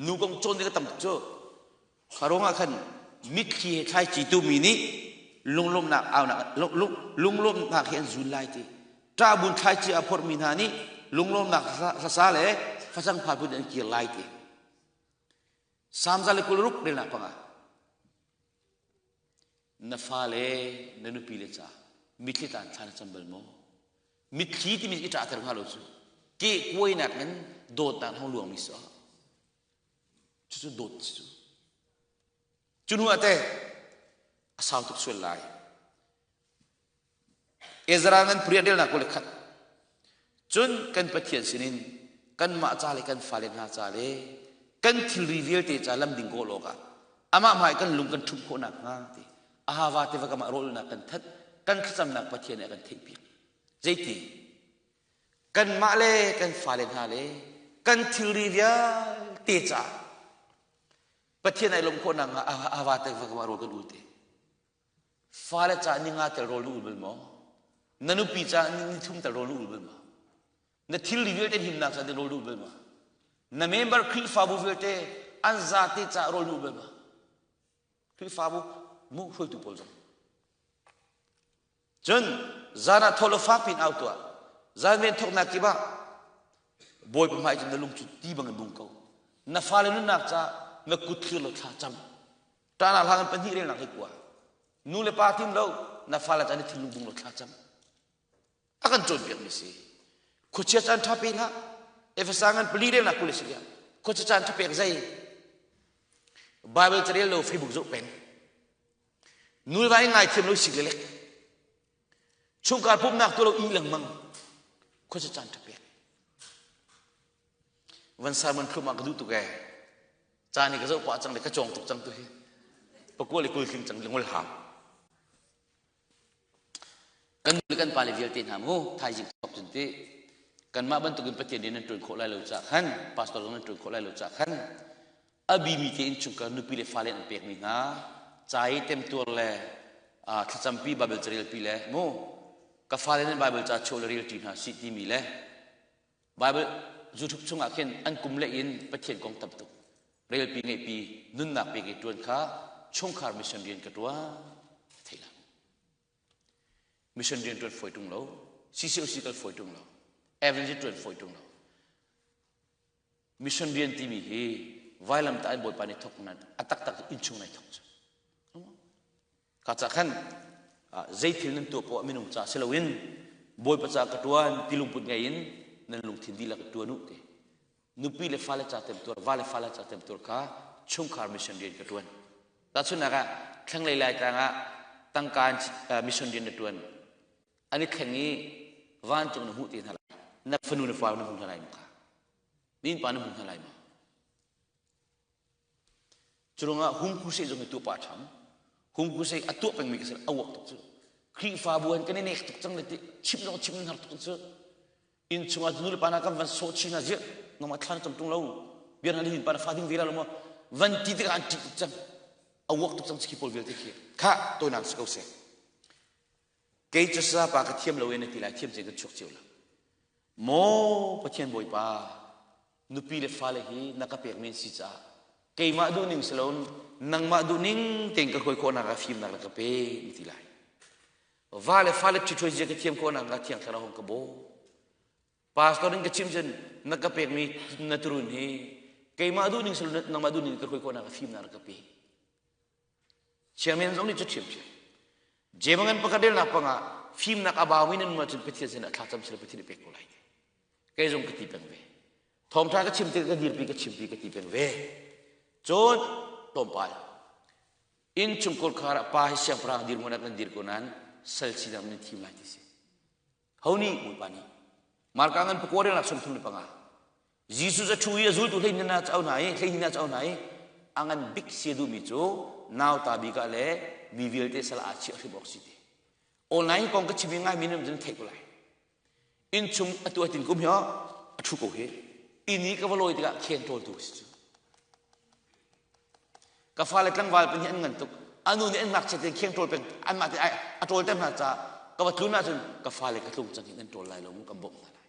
nu kong cawn ding a tam tuk cu kha ruangah khan mitthli he thlaici tu mi nih lunglawmhnak aunak lunglawmhnak hi an zun lai ti ṭahbun thlaici a phorhmi hna nih lunglawmhnak hlasa le facang phal phun an kir lai ti Salm 126 relnak panga Na fale na nupi le ca mitthli tlan thla na cam bal maw? Mitthli timi i ṭahter hnga lo cu ke kuainak in dawtnak hong luangmi si cucu dawt si cu. Cu hnu ah teh a sau tuk sual lai. Ezra ngan pariat relnak 21. Cun kan Pathian sinin kanmah ca le kan fale hna ca le kan thilri vialte ca lam ding kawl awkah amah hmai kan lung kan ṭhumh khawh nakhnga ti Ahava tiva kam ah rawlnak kan that kan thlacamnak Pathian nih a kan theihpiak. Zeiti? Kanmah le kan fale hna le kan thilri vialte caah Pathian ai lawmh khawh nakhnga Ahava tiva kam ah rawl kan ul te. Fale caah ni nga tel rawl na ul bal maw? Na nupi caah ni thum tel rawl na ul bal maw? Na thilri vialte himnak caah rawl na ul bal maw? Na member Khrihfabu vialte an zate caah rawl na ul bal maw? Khrihfabu mu hruaitu pawl zong. Cun zan ah thaw law fakpi in au tuah. Zan ven thawknak kip ah Bawipa hmai cun na lung cu ti bang in bung ko. Na fale nunnak caah na kut thlir law thla cam. Ṭahnak hla ngan pahnih relnak hi kua. Nu le pa tim lo na fale caan i thinlung bung law thla cam. A kan cawnpiakmi si. Khuachia caan ṭha pe hlah. Efesa ngan pali relnak 20 si Khuachia caan ṭha pek zei. Bible carel lo Facebook zoh peng. Nulva i ngaithiam lo sik le lek. Chungkhar pumhnak tuah lo i lengmang. Khuachia caan ṭha pek. Van Simon thlum ah ka duh tuk ee. Caan hi ka zoh pah cang le ka cawng tuk cang tu hi. Pakua le kul tling cang le ngol hang. Kan nu le kan pa le vialte hna mu thaizing thawk cun ti kanmah bantukin Pathian nih nan ṭuan khawh lai lo caah khan pastor zong nan ṭuan khawh lai lo caah khan a bimi te innchungkhar nupi le fale an pekmi hna ca i temtuar le thlacampi Bible carelpi le mu ka fale nan Bible ca chuah le rel ṭi hna sih timi le Bible YouTube chungah khin an kum le in Pathian kong tam tuk relpi ngeihpi nunnak pek i ṭuan kha chungkhar mission rian ka ṭuan thei la mission rian ṭuan fawi ṭung lo CCOC kal fawi ṭung lo evangelist ṭuan fawi ṭung lo mission rian timi hi vailamtah in Bawipa nih thok nan a taktak innchung nai thok cu Ka ca khan zei thil nan tuah poah minung ca si loin Bawipa ca ka ṭuan ti lungput ngei in nan lungthin dihlak ṭuan u ti. Nupi le fale ca temtuar, va le fale ca temtuar kha chungkhar mission rian ka ṭuan. Tahchunhnak ah thlanglei Laitlang ah tangka mission rian na ṭuan. An i thleng i vancung na hmuh te hna lai. Na fanu na fa na hmu hna lai maw kha? Na innpa na hmu hna lai maw? Curungah hum crusade zong hi tuah pah ṭham. Hum crusade a tuah pengmi ka si a uak tuk cu. Khrihfabu han kan i nek tuk cang le ti chim zong chim har tuk cu. Inn chungah nu le pa hna kan van sawh chin hna ziah nangmah thla na cam ṭung lo. Bia hna hin pa na fa ding ve la lo maw? Van ti tikah an ṭih tuk cang. A uak tuk cang khi pawl vialte khi. Khah tawinak si ko seh. Kei cu sapa ka thiam lo e na ti lai thiam cin kan chuak cio lo. Maw Pathian Bawipa, nupi le fale hi na ka pekmi an si caah keimah duhning si loin nangmah duhning tein ka hruai khawhnak ah fimnak na ka pe na ti lai. Va le fale ṭhithruai zia ka thiam khawhnak ah Thiang Thlarau hong ka bawm. Pastor in ka chim cun na ka pekmi na turun hi keimah duhning si loin nangmah duhning ka hruai khawhnak ah fimnak na ka pe. Chairman zong nih cu ṭhiamṭhiam. Jemangan pakhat relnak pangah fimnak a baumi nan um ahcun Pathian sinah thlacam sila Pathian nih pek ko lai ti. Kei zong ka ti peng ve. Thawngṭha ka chim tik ka dirpi ka chimpi ka ti peng ve. Cun tlawmpal inn chung kawlkhar ah pa hi siangpahrang dirhmun ah kan dir ko nain sal sinak nan thim lai ti si. Ho nih Bawipa nih Marka ngan pakua relnak 35. Jesuh a ṭhu i a zultu hleihnih a co hna i hleihnih a co hna i a ngan bik si a duhmi cu nauta bik ah le mi vialte sal aa chiah hrim awk si ti. Online kong ka chim i ngaimi nan cun theih ko lai. Inn chung atu atin kum hi a ṭhu ko hi. Inn i ka va lawi tikah khen ṭawltu ka si cu. Ka fale tlangval pahnih an ngan tuk. Anu nih an ngakchia tein kheng ṭawl peng anmah te a ṭawl ter hna caah ka va tlun ahcun ka fale ka tlung cang hi nan ṭawl lai lo mu kan bawmh hna lai.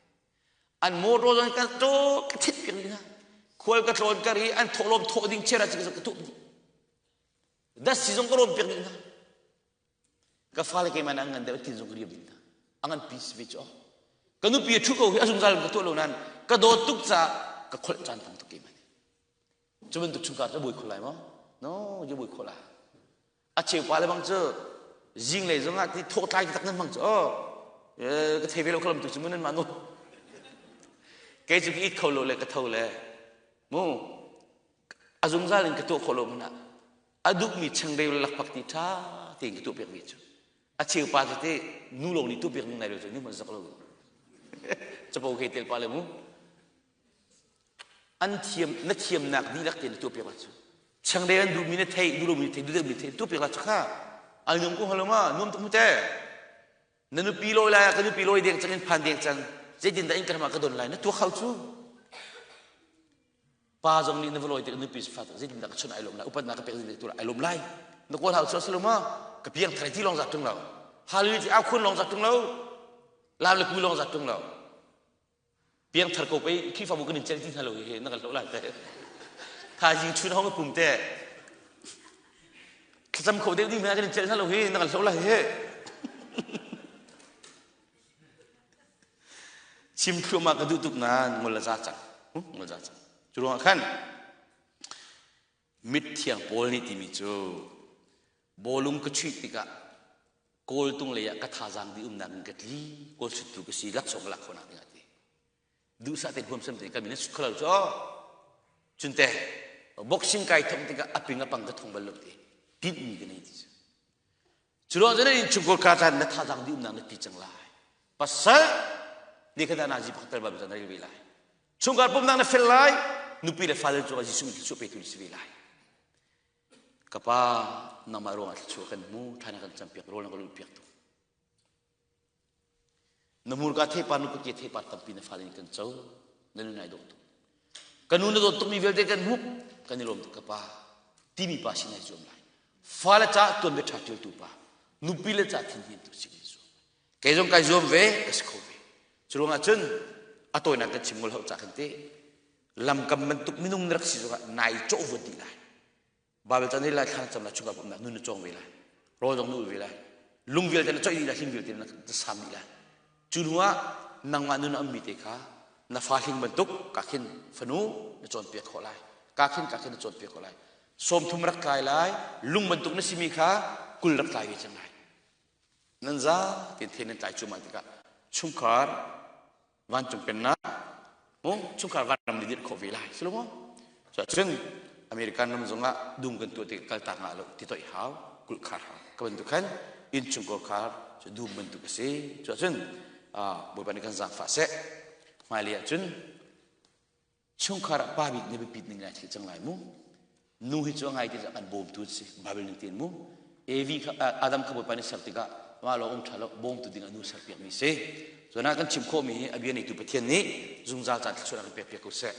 An motor zong ka ṭawl ka thit piak dih hna. Khual ka tlawn kar i an thawhlawm thawh ding chiar ah ka tuah dih. Dasi zong ka rawm piak dih hna. Ka fale keimah an ngan deuh tin zong ka riam dih hna. A ngan pi si ve cu. Ka nupi a ṭhu ko hi a zungzal ka tuah lo nain ka dawt tuk caah ka kholh caan tam tuk keimah nih. Cu bantuk chungkhar cu a buai kho lai maw? No, cu buai kho lai. A cheu pa le bang cu zinglei zong ah ti thawh tlai tak nan hmang cu oh ka thei ve lo khalam tu cu mu nan mah nu. Kei cu ka it kho lo le ka tho le mu a zungzal in ka tuah khawh lo hmanh ah a duhmi changreu le lakphak ti ṭha tein ka tuah piakmi cu a cheu pa cu te nu lawng nih tuah piak ning lai lo cu ni hmanh zak lo capo ke tel pa le mu An thiam na thiamnak dihlak tein na tuahpiak la cu. Changreu an duhmi na theih, duh lomi na theih, duh deuhmi na theih, tuahpiak la cu kha. Ai nuam ko hnga lo ma? Nuam tuk mu te. Na nupi lawi lai ah ka nupi lawi deng cang in phan deng cang. Zeitin dah in ka ram ah ka don lai? Na tuah kho cu. Pa zong nih na va lawi tik nupi fa zeitin dah ka chun ai lawm lai? Upatnak ka pek zeitin dah ai lawm lai? Na kawl hau cu a si lo ma? Ka piang thar ti lawng zat ṭung lo. Hallelujah ti au khun lawng zat ṭung lo. Lam le kui lawng zat ṭung lo. Piangthar ko pei Khrihfabu kan in celh ti hna lo hi na kan hloh lai te. Thaizing chun hong pum te. Thlacam kho deuh ding hna kan in celh hna lo hi na kan hloh lai he. Chim thluahmah ka duh tuk nain ngol a za cang. Ngol za cang. Cu ruangah khan mithiang Paul nih timi cu bawlung ka chuih tikah kawltung lei ah ka thazaang dih umnak in ka tli kawl suttu ka si laksawng ka lak khawhnak ding ah ti duhsah tein huamsam tein ka min sut kholo cu cunte boxing kai thong tikah a ping a pang ka thong bal lo ti tinhmi ka nei ti cu cu ruang cun in chungkhar ka caan na thazaang dih umnak na ti cang lai pasal ni kha dah nazi pakhat tal ba na rel ve lai chungkhar pumnak na fel lai nupi le fale cungah Jesuh min thluachuah petu na si ve lai Ka pa, nangmah ruangah thluachuah kan hmu, thla na kan campiak, rawl na kan ulhpiak tuk. Na hmurka theipar, na kutke theipar tampi na fale nih kan co, na nun ai dawh tuk. Ka nu na dawt tukmi vialte kan hmuh, kan i lawm tuk ka pa. Timi pa sin ai zuam lai. Fale caah tuanbia ṭha ṭialtu pa, nupi le caah thinhnemtu si kan i zuam. Kei zong kai zuam ve, ka si kho ve. Cu ruangah cun a tawinak kan chim ngol hau ca kan ti. Lamkam bantuk minung na rak si zongah nai cawh vuat dih lai. Baibal caan lai thla na cam lai chungah pumnak nun na cawng ve lai. Rawl zong na ul ve lai. Lung vialte na coih dih lai, hling vialte na sam dih lai. Cu hnu ah nangmah nun a ummi te kha na fa hling bantuk ka khin fanu na cawnpiak khawh lai. Ka khin ka khin na cawnpiak khawh lai. 30 rak tlai lai, lung bantuk na simi kha 20 rak tlai ve cang lai. Nan za tein the nan tlai cuahmah tikah chungkhar vancung pennak mu. Chungkhar vanram nih dirh khawh ve lai si lo maw? Cun American ram zongah dum kan tuah tik kaltak ngah lo ti toih hau, kulh khar hau. Ka bantuk khan innchungkhar khar cu dum bantuk a si. Cuahcun Bawipa nih kan zaangfah seh. Hmailei ahcun chungkhar ah pa bik nih biapit ning lai thil cang lai mu. Nu hi cu a ngai ti kan bawmtu an si. Bible ning tiin mu. Evi kha Adam kha Bawipa nih ser tikah mah lawng um ṭha lo bawmtu ding ah nu serpiakmi si. Cun ah kan chim khawhmi hi a bia neitu Pathian nih zungzal caan thluachuah kan pek piak ko seh.